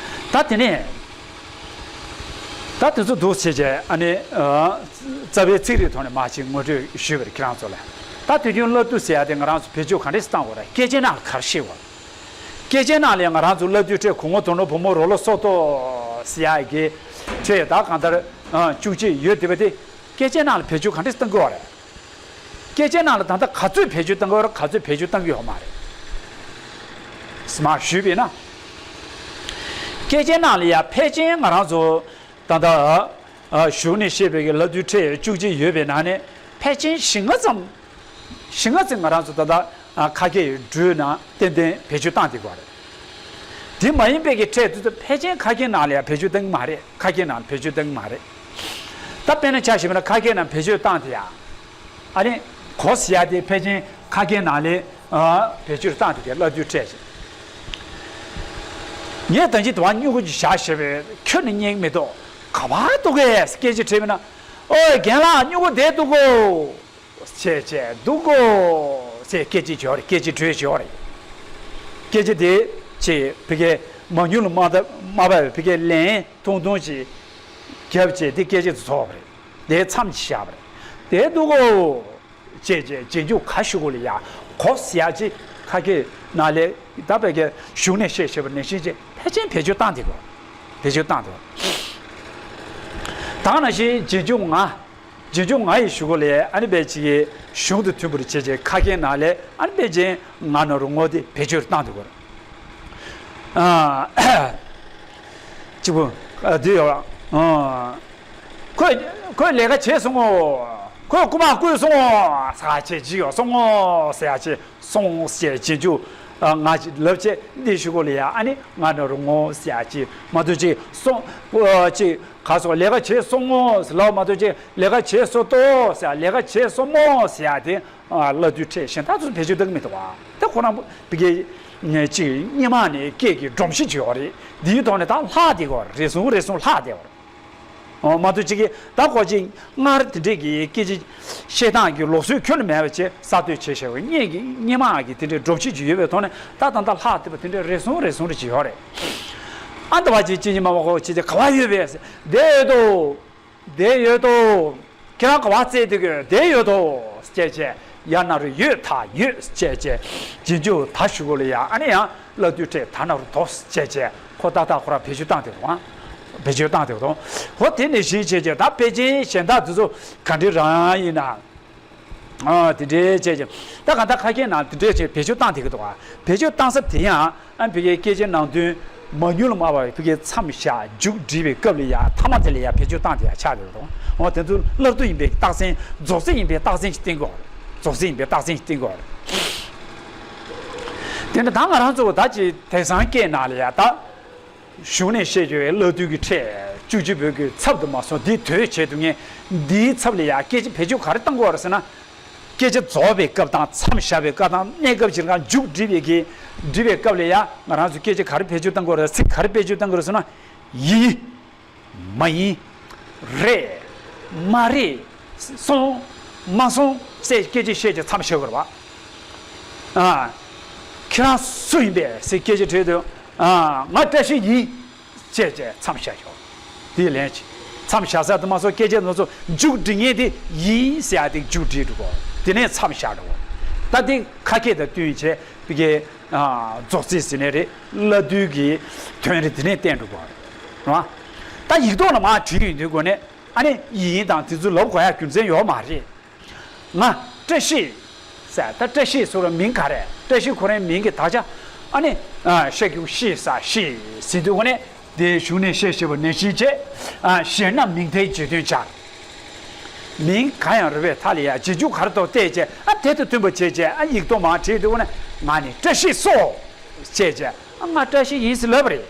ད་དེ་ནས། ད་དེ་ཚོ་འདུག་བྱས་བྱས་ཨ་ནི། ཨ། རྩ་བའི་ཚིག་རིས་ཐོག་ནས་མར་ཅིག་ངོ་སྤྲོད་ཞུས་པ་རེད་ཁྱེད་རང་ཚོ་ལ། ད་དུས་རྒྱུན་བླ་བསྡུ་ཟེར་ཡ་དེ་ང་རང་ཚོ་བེད་སྤྱོད་ག་འདྲས་བཏང་དགོས་རེད། སྐད་ཆའི་ནང་ལ་ག་རེ་བཤད་དགོས་རེད། སྐད་ཆའི་ནང་ལ་ང་རང་ཚོ་བླ་བསྡུའི་ཕྲད་གུང་མོ་དོང་ནོ་བུ་མོ་རོ་ལོ་སོ་ཏོ་ཟེར་ཡ་གི་ཕྲད་ད་གང་ལྟར། ཨ། བཅུ་གཅིག་ཡོད་བསྡད་པ་དེ་སྐད་ཆའི་ནང་ལ་བེད་སྤྱོད་ག་འདྲས་བཏང་དགོས་རེད། སྐད་ཆའི་ནང་ལ་ད་ལྟ་ག་ཚོད་བེད་སྤྱོད་བཏང་གི་ཡོད་རེད། ག་ཚོད་བེད་སྤྱོད་བཏང་གི་ཡོད་མ་རེད། མར་ཞུས་པས་ན། སྐད་ཆའི་ནང་ལ་ཡ་ཕལ་ཆེར་ང་རང་ཚོ་ད་ལྟ། ཨ། གཞུང་ནས་བཤད་པའི་གི་བླ་བསྡུའི་ཕྲད་བཅུ་གཅིག་ཡོད་པའི་ནང་ནས་ཕལ་ཆེར་བཞི་ལྔ་ཙམ། བཞི་ལྔ་ཙམ་ང་རང་ཚོ་ད་ལྟ། ཨ། ཁ་སྐད་འགྲོས་ནང་ཏན་ཏན་བེད་སྤྱོད་བཏང་བསྡད་ཀྱི་ཡོད་རེད། དེ་མ་ཡིན་པའི་གི་ཕྲད་དེ་ཚོ་ཕལ་ཆེར་ཁ་སྐད་ནང་ལ་ཡང་བེད་སྤྱོད་བཏང་གི་མ་རེད། ཁ་སྐད་ནང་ལ་བེད་སྤྱོད་བཏང་གི་མ་རེད། ད་དཔེར་ན་ཆ་བཞག་པ་ན་ཁ་སྐད་ནང་བེད་སྤྱོད་བཏང་དེ་ཡང་། ཨ་ནི། གོ་ཟེར་ཡ་དེ་ཕལ་ཆེར་ཁ་སྐད་ནང་ལ། ཨ། བེད་སྤྱོད་བཏང་དེ་གའི་བླ་བསྡུའི་ཕྲད་ཅིག་ངས་ད་ཅི་དུ་བ་སྨྱུ་གུ་ཅིག་བཞག་བཞག་པས་ཁྱོན་ནས་རྙེད་མི་འདུག་ག་བ་འདུག་གས་སྐད་ཆ་དྲིས་པ་ན། ཨོའི་རྒན་ལགས་སྨྱུ་གུ་དེ་འདུག་གོ། བྱས་བྱས་འདུག་གོ། ཟེར་སྐད་ཆ་བྱོས་རེད། སྐད་ཆ་བྱོས་བྱོས་རེད། སྐད་ཆ་དེ་ཅིག་བི་ཀའི་མ་ཉུང་ལ་མ་ད་མ་བབས་བི་ཀའི་ལན་ཐུང་ཐུང་ཅིག་རྒྱབ་བྱས་དེ་སྐད་ཆ་དེ་ཚོགས་པ་རེད། དེའི་མཚམས་ཅིག་བཞག་པ་རེད། དེ་འདུག་གོ། བྱས་བྱས་རྗེས་འཇུག་ག་ཞུ་གོ་ལ་ཡ་གོ་ཟེར་ཡ་ཅིག་ཁ་སྐད་ནང་ལས་ད་བི་ཀའི་གཞུང་ནས་བཤད་བཤད་པ་ནང་བཞིན་ཅིག་ཕལ་ཆེར་བེད་སྤྱོད་བཏང་དེ་གོ། བེད་སྤྱོད་བཏང་དེ་གོ། ད་ནང་བཞིན་རྗེས་འཇུག་ང་། རྗེས་འཇུག་ང་ཡི་གཞུག་གུ་ལས་ཨ་ནི་དཔེ་ཅིག་གཞུང་དང་མཐུན་པར་བྱེད་ཅེས་ཁ་སྐད་ནང་ལས་ཨ་ནི་དཔེ་ཅིག་ང་ན་རོ་ངོ་དེ་བེད་སྤྱོད་བཏང་དུ་གོ། ཨ། གཅིག་པུ། ཨ། འདི་ཡོད། ཨ། ཁོས་ཁོས་ལས་ཀ་བྱས་སོང་ངོ་། ཁོས་རྐུ་མ་རྐུས་སོང་ངོ་ཟེར་བྱས་ཅིག་ཡོད་སོང་ངོ་ཟེར་བྱས། སོང་ཟེར་རྗེས་འཇུག་ཨ། ང་ཅིག་ལབ་བྱས་འདི་ཞུ་གོ་ལ་ཡ་ཨ་ནི་ང་ན་རོ་ངོ་ཟེར་ཅིག་མ་གཏོགས་ཅིག་སོང་། ཨ། ཅིག་ག་སོང་ལས་ཀ་བྱས་སོང་ངོ་ཟེར་ལབ་མ་གཏོགས་ཅིག་ལས་ཀ་བྱས་སོ་ཏོ་ཟེར་ལས་ཀ་བྱས་སོ་མོ་ཟེར་དེ། ཨ། བླ་བསྡུའི་ཕྲད་གཞན་དག་ཚོ་བེད་སྤྱོད་གཏང་གི་མི་འདུག་བ། ད་ཁོ་རང་བི་ཀའི་ཅིག་སྔོན་མ་ནས་སྐད་ཀྱི་སྒྲོམ་གཞི་ཅིག་ཡོད་རེད། འདིའི་ཐོག་ནས་ད་ལྷག་བསྡད་ཀྱི་ཡོད་རེད། རེ་ཟུང་རེ་ཟུང་ལྷག་བསྡད་ཡོད་རེད། འོ། མ་གཏོགས་ཅིག་གིས་ད་ཁོ་ཅིག་སྔར་དེ་འདྲས་ཀྱི་སྐད་ཆ་བཤད་སྟངས་ཀྱི་ལུགས་སྲོལ་ཁྱོན་ནས་མེད་པ་བྱས་གསར་གཏོད་བྱས་བཞག་པའི་སྔོན་གྱི་སྔོན་མ་གི་དེ་འདྲའི་སྒྲོམ་གཞི་ཅིག་ཡོད་པའི་ཐོག་ནས་ད་ད་ལྟ་ལྷག་བསྡད་པ་དེ་འདྲའི་རེ་ཟུང་རེ་ཟུང་རེ་ཅིག་ཡོད་རེད། ཨ། ད་བ་ཅིག་ཅིག་ཉི་མ་བ་ཁོ་ཅིག་ཅིག་ག་བ་ཡོད་པས་བསྡད་ཡོད་དོ། བསྡད་ཡོད་དོ། ཁྱེད་རང་ག་བ་བཙལ་དུས་ཀྱི་བསྡད་ཡོད་དོ། ཅེས་བྱས། ཡ་ན་རོ་ཡོད་ད་ཡོད་ཅེས་བྱས། རྗེས་འཇུག་ད་ཞུ་གོ་ལ་ཡ་ཨ་ནི་ཡང་བླ་བསྡུའི་ཕྲད་ད་ན་རོ་དོ་ཅེས་བྱས། ཁོ་ཏག་ཏག་ཁོ་རང་བེད་སྤྱོད་བཏང་དེ་རུང་། བེད་སྤྱོད་བཏང་དེ་རུང་། ཧོ། དེ་ནི་གཞི་བྱས་བྱས་ད་ཕལ་ཆེར་གཞན་དག་དེ་ཚོ་ག་འདྲ་རང་ཡིན་ན། ཨ། དེ་འདྲའི་བྱས་བྱས་ད་ག་ད་ཁ་སྐད་ནང་དེ་འདྲའི་བྱས་བེད་སྤྱོད་བཏང་དེ་གི་འདུག་བ། བེད་སྤྱོད་བཏང་ས་དེ་ཡང་། ཨ། བི་ཀའི་སྐད་ཆའི་ནང་དོན་མ་ཉུང་ལ་མ་བབས་བི་ཀའི་མཚམས་བཞག་མཇུག་བསྒྲིལ་བའི་སྐབས་ལ་ཡ་མཐའ་མ་དེ་ལ་ཡ་བེད་སྤྱོད་བཏང་དེ་ཡ་ཆགས་ཡོད་དོ། འོ། དེ་ཚོ་བླ་བསྡུ་ཡིན་པའི་རྟགས་མཚན། རྫོགས་ཚིག་ཡིན་པའི་རྟགས་མཚན་ཞིག་བསྟན་དགོས་རེད། རྫོགས་ཚིག་ཡིན་པའི་རྟགས་མཚན་ཞིག་བསྟན་དགོས་རེད། དེ་ནི་ད་ང་རང་ཚོ་ད་ཅི་དེང་སང་སྐད་ནང་ལ་ཡ་ད་གཞུང་ནས་བཤད་ཀྱི་བླ་བསྡུ་གི་ཕྲད་བཅུ་གཅིག་པོའི་གི་ཚབ་ཏུ་མ་སོང་། འདི་དོད་བྱེད་དུ་ངས་འདིའི་ཚབ་ལ་ཡ་སྐད་ཆ་བེད་སྤྱོད་ག་རེ་བཏང་དགོས་རེད་ཟེར་ན། སྐད་ཆ་རྫོགས་པའི་སྐབས་དང་མཚམས་བཞག་པའི་སྐབས་དང་གནས་སྐབས་ཕྱིར་གང་མཇུག་སྒྲིལ་བའི་གི་སྒྲིལ་བའི་སྐབས་ལ་ཡ་ང་རང་ཚོས་སྐད་ཆ་ག་རེ་བེད་སྤྱོད་བཏང་དགོས་རེད། ཚིག་ག་རེ་བེད་སྤྱོད་བཏང་དགོས་རེད་ཟེར་ན། ཡིན། མ་ཡིན། རེད། མ་རེད། སོང་། མ་སོང་ཟེར་སྐད་ཆ་བཤད་ཀྱི་མཚམས་བཞག་དགོས་རེད་བ། ཨ། ཁྱེད་རང་སུ་ཡིན་པས་ཟེར་སྐད་ཆ་དྲིས་དུས། ཨ། ང་བཀྲ་ཤིས་ཡིན། ཅེས་བྱས་མཚམས་བཞག་ཤོག་དེའི་ལན་གཅིག་མཚམས་བཞག་ས་དུ་མ་སོང་སྐད་ཆ་ནོར་ཚོ་མཇུག་སྒྲིལ་མཁན་དེ་ཡིན་ཟེར་ཡ་དེ་མཇུག་སྒྲིལ་འགྲོ་གོ། དེ་ནས་མཚམས་བཞག་འགྲོ་གོ། ད་དེ་ཁ་སྐད་དང་བསྟུན་བྱས་བི་ཀའི་རྫོགས་ཚིག་ཟེར་ནས་རེད། བླ་བསྡུ་གི་དོན་རེད། དེ་ནས་བསྟན་འགྲོ་གོ་རེད། རེད་བ། ད་ཡིག་ཐོག་ལ་མར་བྲིས་ཡོང་དུས་གོ་ནས་ཨ་ནི་ཡིན་དང་དེ་ཚོ་ལབ་དགོས་ཡ་རྒྱུ་མཚན་ཡོད་མ་རེད། ང་བཀྲ་ཤིས་ཟེར། ད་བཀྲ་ཤིས་ཟེར་བའི་མིང་ག་རེ། བཀྲ་ཤིས་ཁོ་རའི་མིང་གི་དག་ཆ་ ཨ་ནི་ཨ་ཤ་ཁུ་ཤི་ས་ཤི་ཟེར་དུས་ཀ་ནས་དེའི་གཞུག་ནས་བཤད་བཤད་པ་ནང་བཞིན་བྱས། ཨ་ཞེ་ན་མིང་མཐའི་རྗེས་མཐུན་སྦྱར། མིང་གང་ཡང་རུང་བའི་མཐའ་ལ་ཡང་རྗེས་འཇུག་ག་རེ་གཏོགས་བལྟས་བྱས། ཨ་དེ་དང་མཐུན་པ་བྱས་བྱས། ཨ་ཡིག་ཐོག་མར་བྲིས་དུས་ཀ་ནས་ང་ནི་བཀྲ་ཤིས་སོ་ཞེས་བྱས། ཨ་ང་བཀྲ་ཤིས་ཡིན་ཟེར་ལབ་པ་རེད།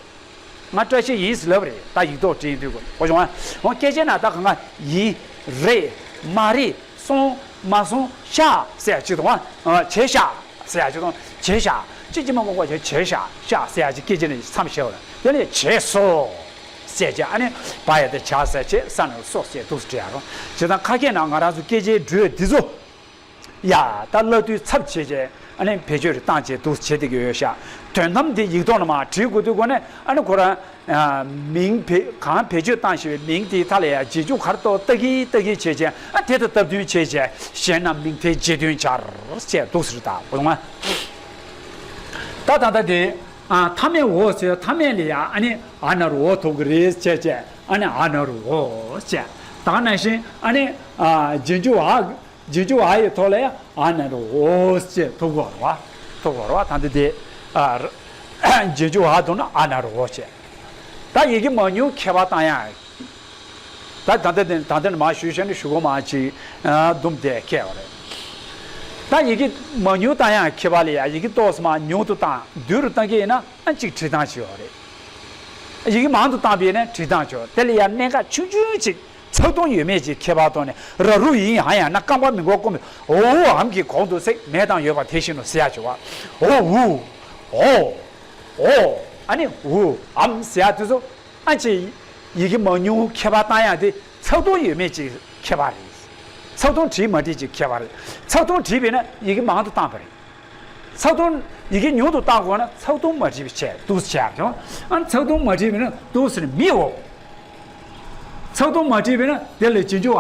ང་བཀྲ་ཤིས་ཡིན་ཟེར་ལབ་པ་རེད། ད་ཡིག་ཐོག་བྲིས་དུས་ཀ་ནས། ཧོ་བྱུང་ང་ཧོ་སྐད་ཆ་ན་ད་གང་ག་ཡིན། རེད། མ་རེད། སོང་། མ་སོང་། ཤག་ཟེར་ཡ་གཅིག་དང་། ཨ་བྱས་ཤག་ཟེར་ཡ་གཅིག་དང་། བྱས་ཤག་ཅི་ཅི་མ་མ་གོ་བྱས་བྱས་ཤག་ཤག་ཟེར་ཡ་གཅིག་སྐད་ཆ་ནས་མཚམས་བཞག་པ་རེད། དེ་ནས་བྱས་སོ་ཟེར་བྱས། ཨ་ནི་བ་ཡ་དེ་བྱ་ཟེར་བྱས་ས་ནས་སོ་ཟེར་འདུག་སེ་བྲིས་ཡ་རོ། བྱས་ཙང་ཁ་སྐད་ནང་ང་རང་ཚོ་སྐད་ཆའི་འགྲོས་འདི་ཚོ་ཡ་ད་བླ་བསྡུའི་ཚབ་བྱས་བྱས། ཨ་ནི་བེད་སྤྱོད་རེ་བཏང་བྱས་འདུག་སེ་བྱེད་བསྡད་ཀྱི་ཡོད་ཤག་དོན་དམ་དེ་ཡིག་ཐོག་ནས་མར་བྲིས་དགོས་དུས་ཀ་ནས། ཨ་ནི་ཁོ་རང་ཨ་མིང་བེད་གང་བེད་སྤྱོད་བཏང་བཞིན་པའི་མིང་དེའི་མཐའ་ལ་ཡང་རྗེས་འཇུག་ག་རེ་གཏོགས་ལྟ་གི་ལྟ་གི་བྱས་བྱས། ཨ་དེ་དང་སྟབས་བསྟུན་བྱས་བྱས། ཞེ་ན་མིང་མཐའི་རྗེས་མཐུན་སྦྱར་བྱས་འདུག་སེ་རེད། ད་འོ་ང་ད་ད་ལྟ་དེ་ཨ་མཐའ་མེད་འོ་ཟེར། མཐའ་མེད་ལ་ཡང་ཨ་ནི་ཨ་ན་རོ་འོ་ཐོབ་ཀྱི་རེད་བྱས་བྱས། ཨ་ནི་ཨ་ན་རོ་འོ་བྱས། ད་ག་ནང་བཞིན་ཨ་ནི་ཨ་རྗེས་འཇུག་ཨ། རྗེས་འཇུག་ཨ་ཡི་ཐོག་ལ་ཡང་ཨ་ན་རོ་འོ་ཞེས་ཐོབ་དགོས་རེད་བ། ཐོབ་དགོས་རེད་བ། ད་འདི་དེ་ཨ་རྗེས་འཇུག་ཨ་འདུག་ན་ཨ་ན་རོ་འོ་ཞེས། ད་ཡི་གེ་མང་ཉུང་ཁྱད་པར་བཏང་ཡག་ད་ད་ལྟ་དེ་ད་ལྟ་ནས་མར་ཞུས་བྱས་ནས་ཞུ་དགོས་མ་ཅིག་ཨ་འདུམ་དེ་ཁྱད་པར་རེད། ད་ཡི་གེ་མང་ཉུང་བཏང་ཡག་ཁྱད་པར་ལ་ཡང་ཡི་གེ་ཏོག་ཙམ་མར་ཉུང་དུ་བཏང་། བསྡུས་རུ་བཏང་གི་ཡིན་ན་ཨ་གཅིག་བྲིས་སྟངས་ཅིག་ཡོད་རེད། ཡི་གེ་མང་དུ་བཏང་པས་ན་བྲིས་སྟངས་ཅིག་ཡོད། དེ་ལ་ཡང་གནད་འགག་ཆུང་ཆུང་ཅིག་ཚགས་དུང་ཡོད་མེད་ཀྱི་ཁྱད་པར་ཐོག་ནས། ར་རུ་ཡིན་ཡང་ཡང་ན་རྐང་པ་མི་མགོ་བསྐུམ་པའི་འོ་འུ་འམ་གྱི་གོང་དུ་ཚེག་མེད་དང་ཡོད་པ་དེ་བཞིན་ནོ་ཟེར་ཡག་ཅིག་བ། འོ་འུ་འོ་འོ་ཨ་ནི་འུ་འམ་ཟེར་ཡག་དེ་ཚོ་ཨ་ཅེ་ཡི་གེ་མང་ཉུང་ཁྱད་པར་བཏང་ཡག་དེ་ཚགས་དུང་ཡོད་མེད་ཀྱི་ཁྱད་པར་རེད། ཚགས་དུང་བྲིས་མ་བྲིས་ཀྱི་ཁྱད་པར་རེད། ཚགས་དུང་བྲིས་པས་ན་ཡི་གེ་མང་དུ་བཏང་བ་རེད། ཚགས་དུང་ཡི་གེ་ཉུང་དུ་བཏང་དགོས་ན་ཚགས་དུང་མ་བྲིས་པ་བྱས་འདུག་སེ་བྱས་ཀྱང་། ཨ་ཚགས་དུང་མ་བྲིས་པས་ན་འདུག་སེ་མི་འོ། ཚགས་དུང་མ་བྲིས་པས་ན་དེ་ལ་རྗེས་འཇུག་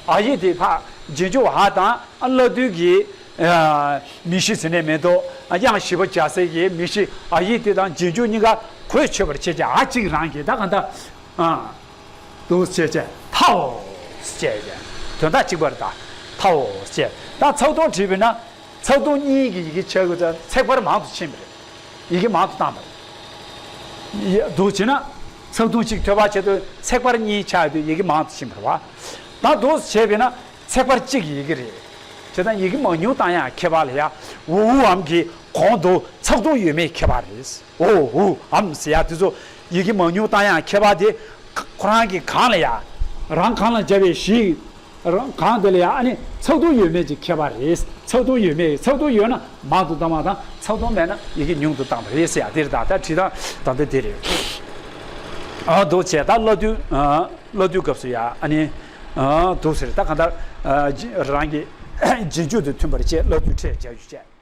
ཨ་ཡིག་དེ་ཕར་རྗེས་འཇུག་ཨ་དང་ཨ་བླ་བསྡུ་གི་ཨ་མིང་གཞི་ཟེར་ནས་མེད་དོ། ཨ་དབྱངས་བཞི་པ་སྦྱར་སའི་གི་མིང་གཞི་ཨ་ཡིག་དེ་དང་རྗེས་འཇུག་གཉིས་ཀ་གོས་ཆོད་པར་བྱེད་ཀྱི་ཨ་གཅིག་རང་གི་ད་ག་འདྲ། ཨ། འདུག་སེ་བྱས་བྱས་ཐའོ་ཟེར་བྱས་བྱས། དོན་དག་གཅིག་པ་རེད། ད་ཐའོ་ཟེར་བྱས། ད་ཚགས་དུང་བྲིས་པས་ན་ཚགས་དུང་གཉིས་ཀྱི་ཡི་གེ་ཆ་གི་ཚེག་བར་མང་དུ་ཕྱིན་པ་རེད། ཡི་གེ་མང་དུ་བཏང་པ་རེད། ཡ་འདུག་བྱས་ན་ཚགས་དུང་གཅིག་ཐོད་པ་བྱས་དུས་ཚེག་བར་གཉིས་ཆགས་དུས་ཡི་གེ་མང་དུ་ཕྱིན་པ་རེད་བ། ད་འདུག་སེ་བྱས་པས་ན་ཚེག་བར་གཅིག་གི་ཡི་གེ་རེད། བྱས་ཙང་ཡི་གེ་མང་ཉུང་བཏང་ཡག་ཁྱད་པར་ལ་ཡ་འུ་འུ་འམ་གྱི་གོང་དུ་ཚགས་དུང་ཡོད་མེད་ཁྱད་པར་རེད། འོ་འུ་འམ་ཟེར་ཡག་དེ་ཚོ་ཡི་གེ་མང་ཉུང་བཏང་ཡག་ཁྱད་པར་དེ་ཁོ་རང་གི་གང་ལ་ཡ། རང་གང་ལ་སྦྱར་བའི་གཞི། རང་གང་དེ་ལ་ཡ་ཨ་ནི་ཚགས་དུང་ཡོད་མེད་ཀྱི་ཁྱད་པར་རེད། ཚགས་དུང་ཡོད་མེད། ཚགས་དུང་ཡོད་ན་མང་དུ་བཏང་བ་དང་ཚགས་དུང་མེད་ན་ཡི་གེ་ཉུང་དུ་བཏང་བ་རེད་ཟེར་ཡག་དེ་རེད། ད་ད་བྲིས་སྟངས་ད་ལྟ་དེ་རེད། ཨ་འདུག་བྱས་ད་བླ་བསྡུ་ཨ་བླ་བསྡུའི་སྐབས་སུ་ཡ་ཨ་ནི་ཨ་འདུག་ཟེར། ད་གང་ལྟར་ཨ་རང་གི་རྗེས་འཇུག་དེ་མཐུན་པར་བྱས་བླ་བསྡུ་ཕྲད་བྱ་རྒྱུ་བྱས།